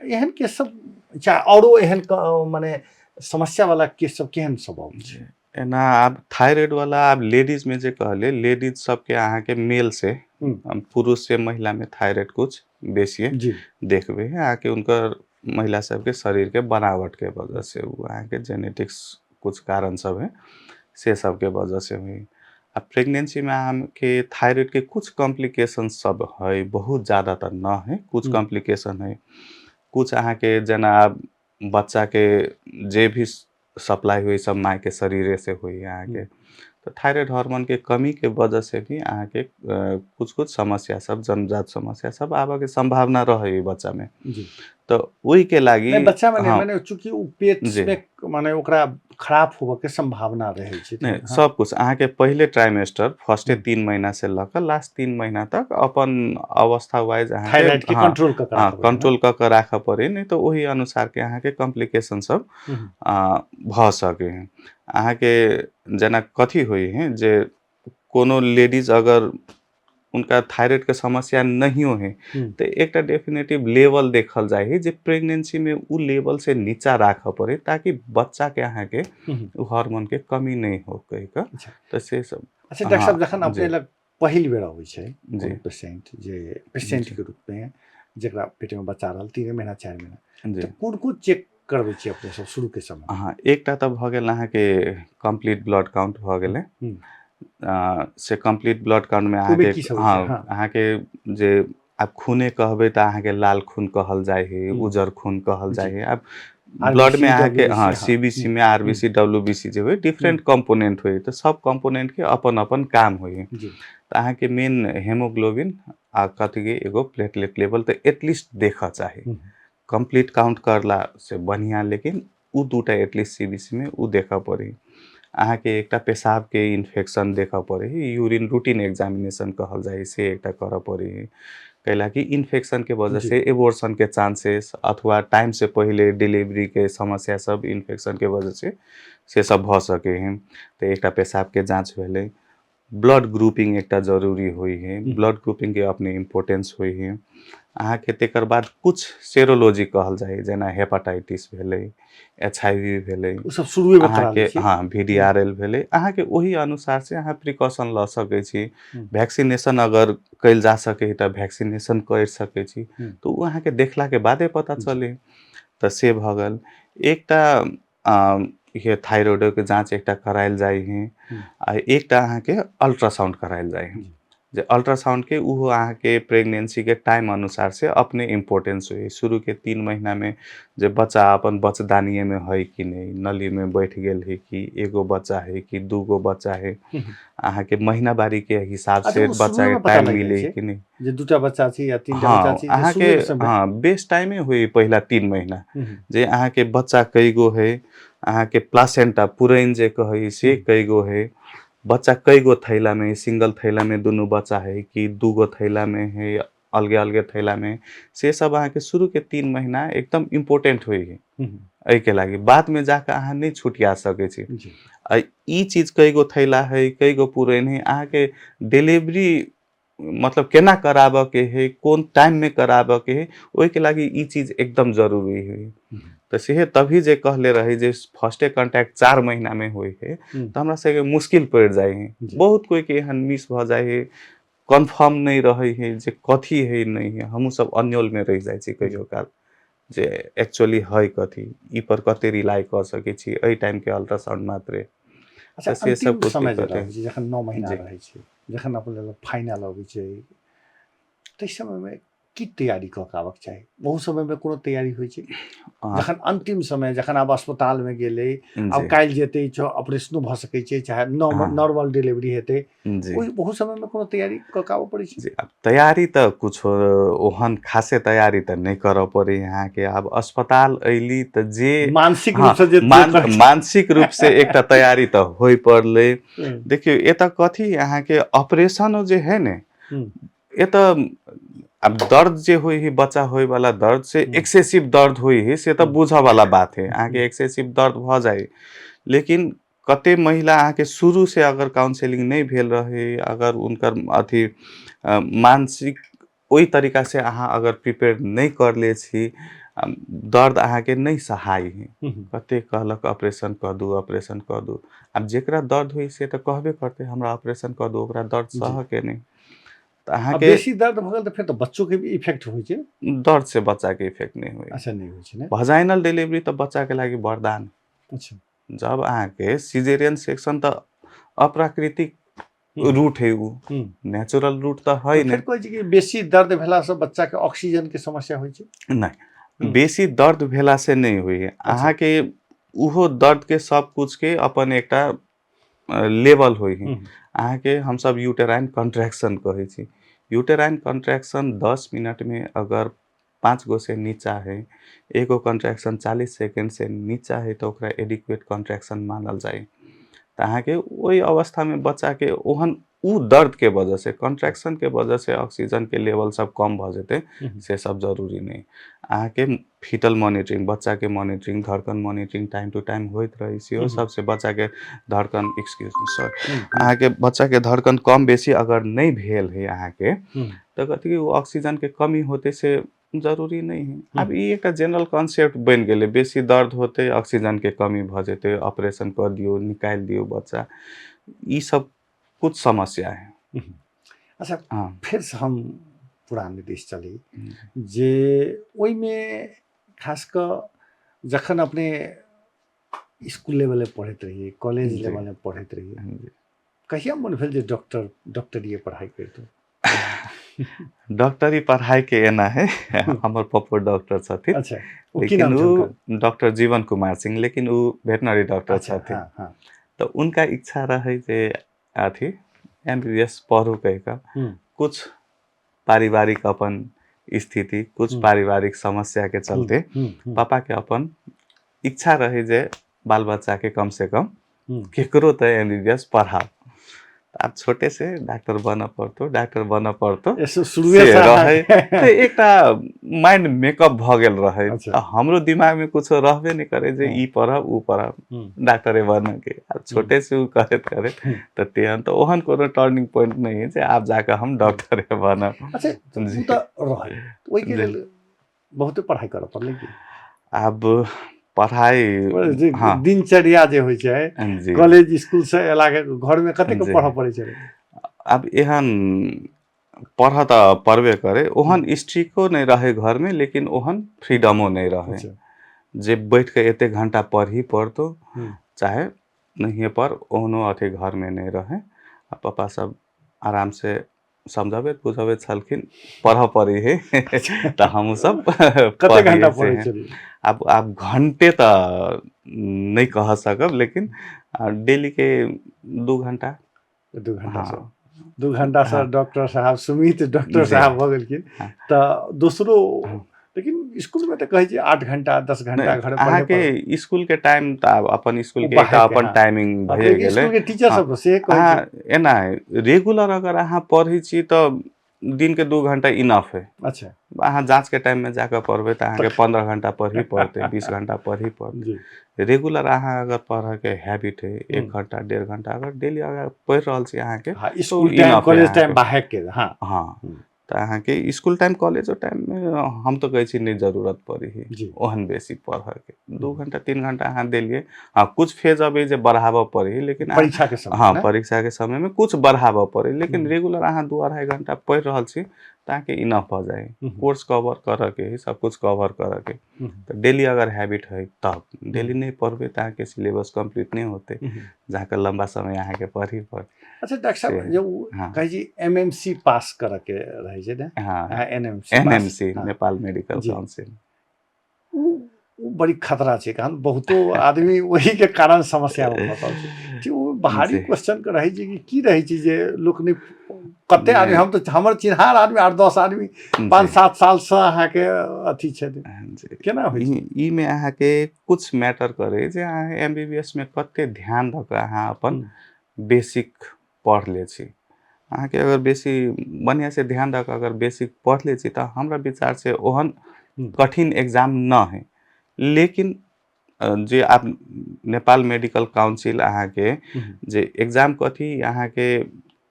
Speaker 2: एहन केस सब चाहे औरो एहन मने समस्यावला केस सब केहन सब अबै छै?
Speaker 1: एना आब थायराइड वाला आब लेडीज में जे कहले, लेडीज सबके अहाँके मेल से, पुरुष से महिला में थायराइड कुछ बेसिए देखबै अहाँके। उनकर महिला सबके शरीर के बनावट के वजह से, वो अहाँके जेनेटिक्स कुछ कारण सब है, से सबके वजह से हुई। आ प्रेगनेंसी में अहाँके थायराइड के कुछ कॉम्प्लिकेशन सब है, बहुत ज़्यादा तऽ न है, कुछ कॉम्प्लिकेशन है। कुछ अहाँके जेना बच्चा के जे भी सप्लाई हुई सब माय के शरीरे से हुई अहाँके, तऽ थायराइड हार्मोन के कमी के वजह से भी अहाँके कुछ कुछ समस्या सब, जन्मजात समस्या सब आबऽ के संभावना रहे बच्चा में। तऽ ओहि के लागि
Speaker 2: बच्चा में माने चूंकि उ पेट में माने ओकरा खराब होबऽ के संभावना रहै छै।
Speaker 1: नहि, सब कुछ अहाँके पहिले ट्राइमेस्टर फर्स्टे 3 महीना से लऽ कऽ लास्ट 3 महीना तक अपन अवस्था वाइज
Speaker 2: अहाँके कंट्रोल कऽ
Speaker 1: कऽ कंट्रोल कऽ कऽ राखऽ पड़े, नहि तऽ ओहि अनुसार के अहाँके कॉम्प्लिकेशन सब भऽ सके है। अहाँके जेना कथी होइ है जे कोनो लेडीज अगर उनका थायराइड के समस्या नहियो है तऽ एकटा डेफिनेटिव लेवल देखल जाइ है जे प्रेगनेंसी में उ लेवल से नीचा राखऽ पड़े ताकि बच्चा के अहाँके उ हार्मोन के कमी नहि हो कहि कऽ। तऽ से सब।
Speaker 2: अच्छा डॉक्टर साहब, जखन अपने लग पहिल बेर अबै छै कोनो पेशेंट, जे पेशेंट के रूप में जकरा पेट में बच्चा रहल 3 महीना 4 महीना, तऽ कोन कोन चेक करबै छी अपने सब शुरू के समय?
Speaker 1: हाँ, एकटा तऽ भऽ गेल अहाँके कम्प्लीट ब्लड काउंट भऽ गेलै। से कम्प्लीट ब्लड काउंट में अहाँके, हाँ, अहाँके जे आब खूने कहबै तऽ अहाँके लाल खून कहल जाइ है, उजर खून कहल जाइ है। आब ब्लड में अहाँके, हाँ, सीबीसी में आरबीसी डब्ल्यूबीसी जे होइ डिफरेंट कंपोनेंट होइ, तऽ सब कंपोनेंट के अपन अपन काम होइ। तऽ अहाँके मेन हेमोग्लोबिन आ कथी एगो प्लेटलेट लेवल तऽ एटलीस्ट देखऽ चाही। कम्प्लीट काउंट करला से बढ़िआँ, लेकिन उ दूटा एटलीस्ट सीबीसी में उ देखऽ पड़े। अहाँके एकटा पेशाबके इन्फेक्शन देखऽ पड़े, यूरिन रूटीन एग्जामिनेशन कहल जाइ, से एकटा करऽ पड़े, कैला कि इन्फेक्शन के वजह से एबोर्शन के चांसेस अथवा टाइम से पहिले डिलीवरी के समस्या सब इन्फेक्शन के वजह से सब भऽ सके है। तऽ एकटा पेशाबके जाँच भेलै। ब्लड ग्रुपिंग एकटा जरूरी होइ है, ब्लड ग्रुपिंग के अपने इम्पोर्टेंस होइ है अहाँके। तकर बाद कुछ सेरोलॉजी कहल जाइ, जेना हेपाटाइटिस भेलै, HIV भेलै,
Speaker 2: सब शुरुए में
Speaker 1: अहाँके, हाँ, VDRL भेलै, अहाँके ओहि अनुसार से अहाँ प्रिकॉशन लऽ सकै छी। वैक्सीनेशन अगर कयल जा सकै तऽ वैक्सीनेशन कर सकै छी, तऽ ओ अहाँके देखलाके बादे पता चलै। तऽ से भऽ गेल। एकटा हे थायराइडोके जाँच एकटा करायल जाइ है, आ एकटा अहाँके अल्ट्रासाउंड करायल जाइ है। जे अल्ट्रासाउंड के उहो अहाँके प्रेगनेंसी के टाइम अनुसार से अपने इम्पोर्टेंस होइ। शुरू के 3 महीना में जे बच्चा अपन बच्चदानिए में है कि नहीं, नली में बैठ गेल है कि एगो बच्चा है कि दूगो बच्चा है, अहाँके महीनावारी के हिसाब से बच्चा के टाइम मिले कि नहीं,
Speaker 2: जे दूटा बच्चा छै या तीनटा बच्चा छै।
Speaker 1: अहाँके, हाँ, बेस्ट टाइमे होइ पहिला 3 महीना, जे अहाँके बच्चा कईगो है, अहाँके प्लासेंटा पुरैन जे कहै से कईगो है, बच्चा कईगो थैला में, सिंगल थैला में दुनू बच्चा है कि दूगो थैला में है, अलगे अलगे थैला में, से सब अहाँके शुरू के 3 महीना एकदम इम्पोर्टेंट होइ है। एहिके लागि बाद में जाके अहाँ नहि छुटिया सकै छी। आ ई चीज कईगो थैला है, कईगो पुरैन है, अहाँके डिलीवरी मतलब केना कराबऽके है, कोन टाइममे कराबऽके है, ओहिके लागि ई चीज एकदम जरूरी है। तऽ सेहे तभी जे कहले रही जे फर्स्टे कॉन्टैक्ट 4 महीनामे होइ है, तऽ हमरा सबके मुश्किल पड़ि जाइ है। बहुत कोइके एहन मिस भऽ जाइ है, कन्फर्म नहि रहै है जे कथी है नहि है। हमहूँ सब अन्योलमे रहि जाइ छी कहियो काल जे एक्चुअली है कथी, ई पर कते रिलाइ कऽ सकै छी एहि टाइमके अल्ट्रासाउंड मात्रे।
Speaker 2: अच्छा,
Speaker 1: से सब
Speaker 2: अन्तिम
Speaker 1: कुछ
Speaker 2: समय जे
Speaker 1: दिक्कत है।
Speaker 2: रहै छै, जखन 9 महीना
Speaker 1: जी।
Speaker 2: रहै छै, जखन अपने लग फाइनल अबै छै, ताहि समयमे की तैयारी कऽ के आबऽके चाही? बहुत समयमे कोनो तैयारी होइ छै? जखन अंतिम समय, जखन आब अस्पतालमे गेलै, आब काल्हि जेतै, ऑपरेशनो भऽ सकै छै, चाहे नॉर्मल डिलीवरी हेतै, ओहि बहुत समयमे कोनो तैयारी कऽ के आबऽ पड़ै छै?
Speaker 1: जी, आब तैयारी तऽ कुछो ओहन खासे तैयारी तऽ नहि करऽ पड़ै अहाँके। आब अस्पताल अयली तऽ जे
Speaker 2: मानसिक रूपसँ जे
Speaker 1: मानसिक रूपसँ एकटा तैयारी तऽ होइ पड़लै। देखियौ, एतऽ कथी अहाँके ऑपरेशनो जे है ने, एतऽ आब दर्द जे होइ है, बच्चा होय वाला दर्द से एक्सेसिव दर्द होइ है, से तऽ बुझऽ वाला बात है, अहाँके एक्सेसिव दर्द भऽ जाइ। लेकिन कते महिला अहाँके शुरू से अगर काउंसिलिंग नहि भेल रहे, अगर उनकर अथी मानसिक ओहि तरीका से अहाँ अगर प्रिपेयर नहि कर ले छी, दर्द अहाँके नहि सहाय है। कते कहलक ऑपरेशन कऽ दू, ऑपरेशन कऽ दू। आब जेकरा दर्द होइ से तऽ कहबे करतै हमरा ऑपरेशन कऽ दू, ओकरा दर्द सहऽ के नहि। तऽ अहाँके
Speaker 2: बेसी दर्द भऽ गेल तऽ फेर तऽ बच्चो के भी इफेक्ट होइ छै।
Speaker 1: दर्द से बच्चा के इफेक्ट नहि होइ।
Speaker 2: अच्छा, नहि होइ छै ने।
Speaker 1: वजाइनल डिलीवरी तऽ बच्चा के लागि वरदान।
Speaker 2: अच्छा।
Speaker 1: जब अहाँके सिजेरियन सेक्शन तऽ अप्राकृतिक रूट है, उ नेचुरल रूट तऽ है
Speaker 2: फेर
Speaker 1: नहि।
Speaker 2: कहै छै कि बेसी दर्द भेलासँ बच्चा के ऑक्सीजन के समस्या होइ छै?
Speaker 1: नहि, बेसी दर्द भेला से नहि होइ है। अहाँके उहो दर्द के सब कुछ के अपन एकटा लेवल होइ है। अहाँके हमसब यूटेराइन कॉन्ट्रैक्शन कहै छी। यूटेराइन कॉन्ट्रैक्शन 10 मिनटमे अगर 5 गो से नीचा है, एगो कॉन्ट्रैक्शन 40 सेकेंड से नीचा है, तऽ ओकरा एडिक्वेट कॉन्ट्रैक्शन मानल जाइ। तऽ अहाँके ओहि अवस्थामे बच्चाके ओहन उ दर्द के वजह से, कॉन्ट्रैक्शन के वजह से ऑक्सीजन के लेवल सब कम भऽ जेतै, से सब जरूरी नहि। अहाँके फीटल मॉनिटरिंग, बच्चाके मॉनिटरिंग, धड़कन मॉनिटरिंग टाइम टू टाइम होइत रहै, सेहो सबसे बच्चाके धड़कन, एक्सक्यूज मी सॉरी, अहाँके बच्चाके धड़कन कम बेसी अगर नहि भेल है अहाँके, तऽ कथी ओ ऑक्सीजनके कमी होतै से जरूरी नहि है। आब ई एकटा जनरल कॉन्सेप्ट बनि गेलै, बेसी दर्द होतै ऑक्सीजनके कमी भऽ जेतै, ऑपरेशन कऽ दियौ, निकालि दियौ बच्चा, ई सब कुछ समस्या है।
Speaker 2: अच्छा, फेरसँ हम पुरान दिस चली जे ओहिमे खास कऽ जखन अपने स्कूल लेवलमे पढ़ैत रहियै, कॉलेज लेवलमे पढ़ैत रहियै, कहिया मन भेल जे डॉक्टरीए पढ़ाइ करितहुँ?
Speaker 1: डॉक्टरी पढ़ाई के एना है, हमर पप्पो डॉक्टर छथिन।
Speaker 2: अच्छा, ओ की
Speaker 1: लेकिन
Speaker 2: नाम
Speaker 1: उ
Speaker 2: छनि?
Speaker 1: डॉक्टर जीवन कुमार सिंह, लेकिन उ वेटनरी डॉक्टर छथिन। तऽ उनका इच्छा रहै जे अथी MBBS पढ़ू कहि कऽ। कुछ पारिवारिक अपन स्थिति, कुछ पारिवारिक समस्या के चलते पापा के अपन इच्छा रहे जे बाल बच्चा के कम से कम केकरो तऽ MBBS पढ़ाओ। आब छोटे से डॉक्टर बनऽ पड़तो, डॉक्टर बनऽ पड़तो
Speaker 2: शुरुए
Speaker 1: से रहै। तऽ एकटा माइंड मेकअप भऽ गेल रहै। हमरो दिमागमे कुछो रहबे नहि करै जे ई पढ़ब ओ पढ़ब, डॉक्टरे बनऽ के। आब छोटे से ओ करैत करैत तऽ तेहन तऽ ओहन कोनो टर्निंग पॉइंट नहि है जे आब जाकऽ हम डॉक्टरे बनब।
Speaker 2: अच्छा, ओ तऽ रहै, ओहिके लेल बहुते पढ़ाइ करऽ पड़लै की?
Speaker 1: आब पढ़ाइ
Speaker 2: दिनचर्या जे होइ छै, कॉलेज स्कूल से अयला के घरमे कतेक पढ़ऽ पड़ै छै?
Speaker 1: आब एहन पढ़ऽ तऽ पड़बे करे, ओहन स्ट्रिको नहि रहै घरमे, लेकिन ओहन फ्रीडमो नहि रहै जे बैठ के एते घंटा पढ़ही पड़तो, चाहे नहिए पर, ओहनो अथी घरमे नहि रहै। आ पापा सब आराम से समझबैत बुझबैत छलखिन, पढ़ऽ पड़ै है, तऽ हमहूँ सब
Speaker 2: कते घंटा पढ़ै छलियै?
Speaker 1: आब घंटे तऽ नहि कह सकब, लेकिन डेली के 2 घंटा।
Speaker 2: 2 घंटा से 2 घंटा से डॉक्टर साहब, सुमित डॉक्टर साहब भऽ गेलखिन। तऽ दोसरो, लेकिन स्कूलमे तऽ कहै छै 8 घंटा 10 घंटा घर।
Speaker 1: अहाँके स्कूल के टाइम तऽ आब अपन स्कूल के एकटा अपन टाइमिंग भए गेलै।
Speaker 2: स्कूल के टीचर सब से कहै
Speaker 1: छै एना है, रेगुलर अगर अहाँ पढ़ै छी तऽ दिन के 2 घंटा इनफ है।
Speaker 2: अच्छा।
Speaker 1: अहाँ जाँचके टाइममे जाकऽ पढ़बै तऽ अहाँके 15 घंटा पढ़ही पड़तै, 20 घंटा पढ़ही पड़तै। रेगुलर अहाँ अगर पढ़ऽके हैबिट है, एक घंटा, 1.5 घंटा अगर डेली अगर पढ़ि रहल छी अहाँके,
Speaker 2: स्कूल टाइम, कॉलेज टाइम बाहर के।
Speaker 1: हाँ, तऽ अहाँके स्कूल टाइम, कॉलेजो टाइममे हम तऽ कहै छी नहि जरूरत पड़ै है ओहन बेसी पढ़ऽके। 2 घंटा, 3 घंटा अहाँ देलियै। हँ, कुछ फेज अबै जे बढ़ाबऽ पड़ै, लेकिन
Speaker 2: परीक्षाके समय।
Speaker 1: हँ, परीक्षाके समयमे कुछ बढ़ाबऽ पड़ै, लेकिन रेगुलर अहाँ 2-2.5 घंटा पढ़ि रहल छी तऽ अहाँके इनफ भऽ जाइ। कोर्स कवर करऽके है, सब कुछ कवर करऽके, तऽ डेली अगर हैबिट है तब। डेली नहि पढ़बै तऽ अहाँके सिलेबस कम्प्लीट नहि होतै, जाके लम्बा समय अहाँके पढ़ही पड़त।
Speaker 2: अच्छा डॉक्टर साहब, जे कहै छी एमएमसी पास करऽ के रहै छै ने?
Speaker 1: हाँ।
Speaker 2: NMC.
Speaker 1: NMC, Nepal medical council.
Speaker 2: ओ बड़ी खतरा छै, कारण बहुतो आदमी ओही के कारण समस्या मे फंसल छै। ओ भारी क्वेश्चन के रहै छै कि की रहै छै जे लोक नहि, कते आदमी, हम तऽ हमर चिन्हार आदमी 8-10 आदमी 5-7 सालसँ अहाँके अथी छै, केना होइ छै?
Speaker 1: ई मे अहाँके कुछ मैटर करे जे अहाँ एमबीबीएस मे कते ध्यान दऽ कऽ अहाँ अपन बेसिक पढ़ ले छी। अहाँके अगर बेसी बढ़िआँसँ ध्यान दऽ कऽ अगर बेसिक पढ़ ले छी, तऽ हमरा विचारसँ ओहन कठिन एग्जाम न है। लेकिन जे आब नेपाल मेडिकल काउंसिल अहाँके जे एग्जाम कथी, अहाँके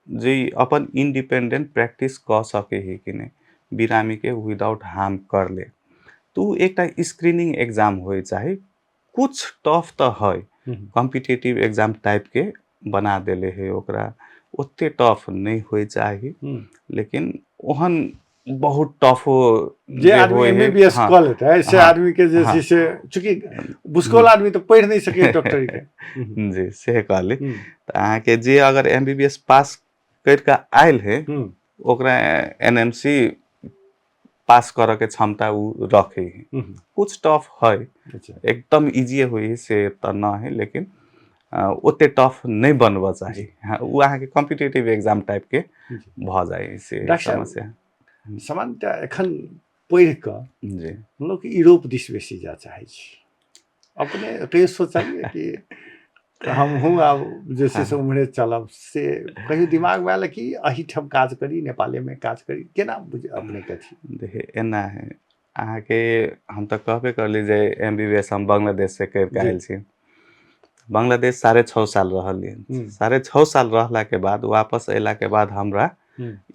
Speaker 1: जे अपन इंडिपेंडेंट प्रैक्टिस कऽ सकै है कि नहि बिरामीके विदाउट हार्म कर ले, तऽ ओ एकटा स्क्रीनिंग एग्जाम होइ चाही। कुछ टफ तऽ है, कॉम्पिटेटिव एग्जाम टाइपके बना देले है ओकरा। ओते टफ नहि होइ चाही, लेकिन ओहन बहुत टफ
Speaker 2: जे आदमी एमबीबीएस कऽ लेतै से आदमी के जे छै से, चूँकि भुसकौल आदमी तऽ पढ़ि नहि सकै डॉक्टरी के।
Speaker 1: जी, से कहली। तऽ अहाँके जे अगर एमबीबीएस पास करि कऽ आयल है, ओकरा एनएमसी पास करऽ के क्षमता ओ रखे है। कुछ टफ है, एकदम इजी होइ से तऽ न है, लेकिन ओते टफ नहि बनबऽ चाही। हाँ, ओ अहाँके कॉम्पिटेटिव एग्जाम टाइपके भऽ जाइ से समस्या।
Speaker 2: सामान्यतः एखन पढ़ि कऽ लोक यूरोप दिस बेसी जाय चाहै छै। अपने कहियो सोचलियै कि हमहूँ आब जे छै से उम्हरे चलब, से कहियो दिमागमे आयल कि एहिठाम काज करी, नेपालेमे काज करी? केना बुझ अपनेके अथी?
Speaker 1: देखिए, एना है अहाँके, हम तऽ कहबे करली जे एमबीबीएस हम बांग्लादेश से करि कऽ आयल छी। बांग्लादेश 6.5 साल रहलियै। 6.5 साल रहलाके बाद, वापस अयलाके बाद हमरा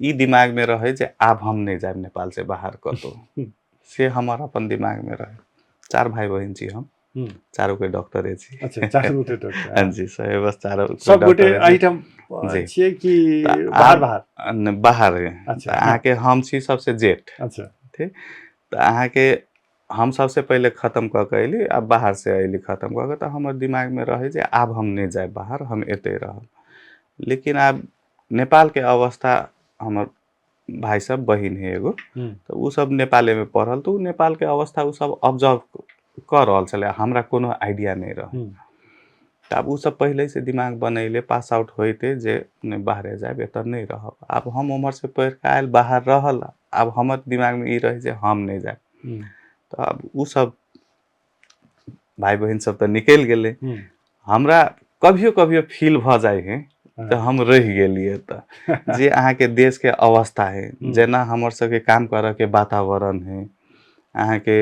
Speaker 1: ई दिमागमे रहै जे आब हम नहि जायब नेपालसँ बाहर कतहु। से हमर अपन दिमागमे रहै। चार भाइ बहिन छी हम, चारू कोइ डॉक्टरे छी।
Speaker 2: अच्छा, चारू गोटे डॉक्टर।
Speaker 1: जी, सही, बस चारू।
Speaker 2: सब गोटे एहिठाम छियै कि बाहर बाहर?
Speaker 1: बाहर। अहाँके हम छी सबसे जेठ। ठीक, तऽ अहाँके हम सबसे पहिले खतम कऽ के अयली आ बाहर से अयली खतम कऽ के, तऽ हमर दिमागमे रहै जे आब हम नहि जायब बाहर, हम एतै रहब। लेकिन आब नेपालके अवस्था, हमर भाइ सब, बहिन है एगो, तऽ ओ सब नेपालेमे पढ़ल, तऽ ओ नेपालके अवस्था ओ सब ऑब्जर्व कऽ रहल छलै। हमरा कोनो आइडिया नहि रहै। तऽ आब ओ सब पहिलेसँ दिमाग बनैले पास आउट होइते जे नहि, बाहरे जायब, एतऽ नहि रहब। आब हम उम्हरसँ पढ़ि कऽ आयल, बाहर रहल, आब हमर दिमागमे ई रहै जे हम नहि जायब। तऽ आब ओ सब भाइ बहिन सब तऽ निकलि गेलै। हमरा कभियो कभियो फील भऽ जाइ है तऽ हम रहि गेलियै, तऽ जे अहाँके देशके अवस्था है, जेना हमर सबके काम करऽके वातावरण है, अहाँके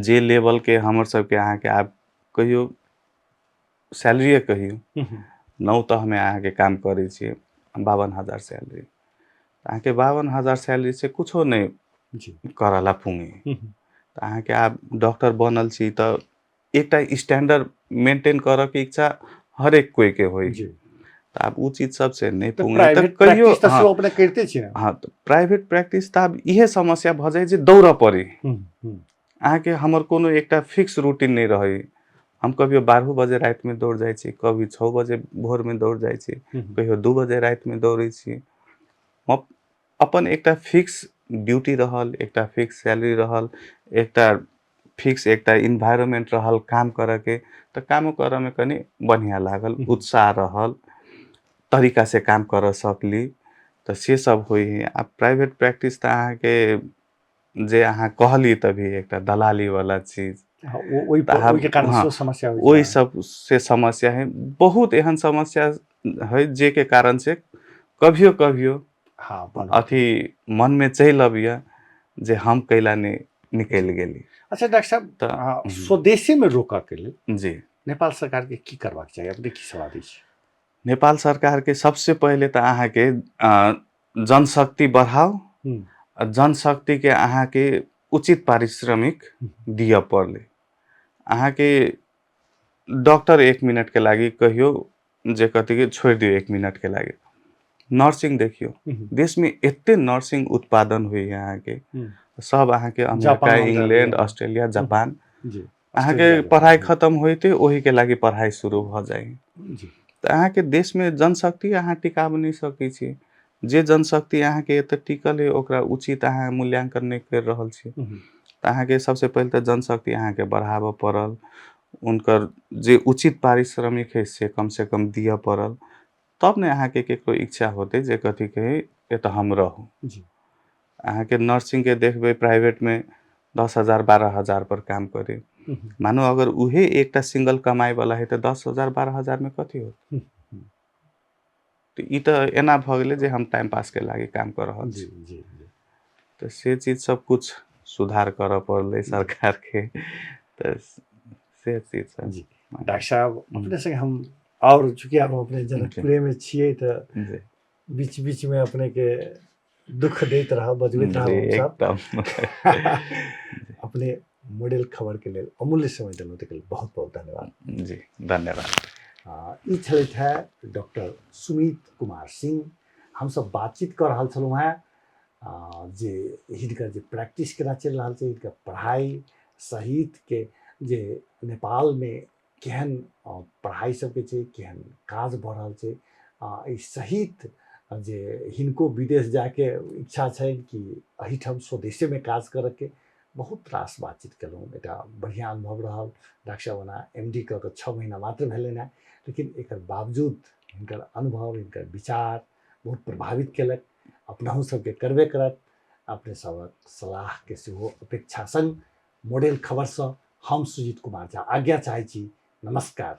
Speaker 1: जे लेवलके हमर सबके अहाँके आब कहियो सैलरिए कहियौ, नौ तहमे अहाँके काम करै छियै, 52,000 सैलरी। अहाँके 52,000 सैलरी से कुछो नहि करऽ ला पुगे। तऽ अहाँके आब डॉक्टर बनल छी तऽ एकटा स्टैंडर्ड मेंटेन करऽ के इच्छा हरेक कोइके होइ। तऽ आब ओ चीज सबसे नहि पुगे
Speaker 2: तऽ कहियो अपने करिते छी।
Speaker 1: हँ, तऽ प्राइवेट प्रैक्टिस तऽ आब इहे समस्या भऽ जाइ जे दौड़ऽ पड़े अहाँके। हमर कोनो एकटा फिक्स रूटीन नहि रहै। हम कभियो 12 बजे रातिमे दौड़ जाइ छी, कभी 6 बजे भोरमे दौड़ जाइ छी, कहियो 2 बजे रातिमे दौड़ै छी। अपन एकटा फिक्स ड्यूटी रहल, एकटा फिक्स सैलरी रहल, एकटा फिक्स एकटा इन्वायरमेंट रहल काम करऽके, तऽ कामो करऽमे कनि बढ़िआँ लागल, उत्साह रहल, तरीकासँ काम करऽ सकली, तऽ से सब होइ हइ। आ प्राइवेट प्रैक्टिस तऽ अहाँके जे अहाँ कहली तभी एकटा दलाली वाला चीज।
Speaker 2: ओहिके कारण समस्या।
Speaker 1: ओहि सब से समस्या है। बहुत एहन समस्या है जे के कारण से कभियो कभियो अथी मनमे चलि अबैए। जे हम कैला नहि निकलि गेली।
Speaker 2: अच्छा डॉक्टर साहब,
Speaker 1: तऽ
Speaker 2: स्वदेशीमे रोकऽके लेल
Speaker 1: जी
Speaker 2: नेपाल सरकारके की करबाक चाही, अपने की सलाह दै छी?
Speaker 1: नेपाल सरकारके सबसे पहिले तऽ अहाँके जनशक्ति बढ़ाउ आ जनशक्तिके अहाँके उचित पारिश्रमिक दिअ पड़लै। अहाँके डॉक्टर 1 मिनटके लागि कहियो जे कथी छोड़ि दियौ 1 मिनटके लागि। नर्सिंग देखियौ, देशमे एते नर्सिंग उत्पादन होइए अहाँके, सब अहाँके अमेरिका, इंग्लैंड, ऑस्ट्रेलिया, जापान। अहाँके पढ़ाइ खतम होइते ओहिके लागि पढ़ाइ शुरू भऽ जाइ। तऽ अहाँके देशमे जनशक्ति अहाँ टिकाब नहि सकै छी। जे जनशक्ति अहाँके एतऽ टिकल है ओकरा उचित अहाँ मूल्यांकन नहि करि रहल छी। तऽ अहाँके सबसे पहिले तऽ जनशक्ति अहाँके बढ़ाबऽ पड़ल, हुनकर जे उचित पारिश्रमिक है से कम से कम दिअ पड़ल, तब ने अहाँके केकरो इच्छा होतै जे कथी कहै एतऽ हम रहू। अहाँके नर्सिंगके देखबै प्राइवेटमे 10,000 12,000 पर काम करी, मानू अगर उहे एकटा सिंगल कमाइवला है तऽ 10,000 12,000 मे कथी होत? तऽ ई तऽ एना भऽ गेलै जे हम टाइम पासके लागि काम कऽ रहल छी। तऽ से चीज सब कुछ सुधार करऽ पड़लै सरकारके, तऽ से चीज सब।
Speaker 2: जी डॉक्टर साहब, अपने संगे हम आओर चूँकि आब अपने जनकपुरेमे छियै तऽ बीच बीचमे अपनेके दुख दैत रहब, बजबैत रहब हमसब। अपने मॉडल खबरके लेल अमूल्य समय देलहुँ, ताहिके लेल बहुत बहुत धन्यवाद।
Speaker 1: जी धन्यवाद।
Speaker 2: ई छलथि है डॉक्टर सुमित कुमार सिंह। हमसब बातचीत कऽ रहल छलहुँ हेँ जे हिनकर जे प्रैक्टिस केना चलि रहल छै, हिनकर पढ़ाइ सहितके जे नेपालमे केहन पढ़ाइ सबके छै, केहन काज भऽ रहल छै, एहि सहित जे हिनको विदेश जायके इच्छा छनि कि एहिठाम स्वदेशेमे काज करऽके, बहुत रास बातचीत केलहुँ। एकटा बढ़िआँ अनुभव रहल। डॉक्टर साहब ओना MD कऽ कऽ 6 महीना मात्र भेलनि हेँ, लेकिन एकर बावजूद हिनकर अनुभव, हिनकर विचार बहुत प्रभावित केलक। अपनहु सबके करबे करत। अपने सबक सलाहके सेहो अपेक्षा संग मॉडल खबरसँ हम सुजीत कुमार झा आज्ञा चाहै छी। नमस्कार।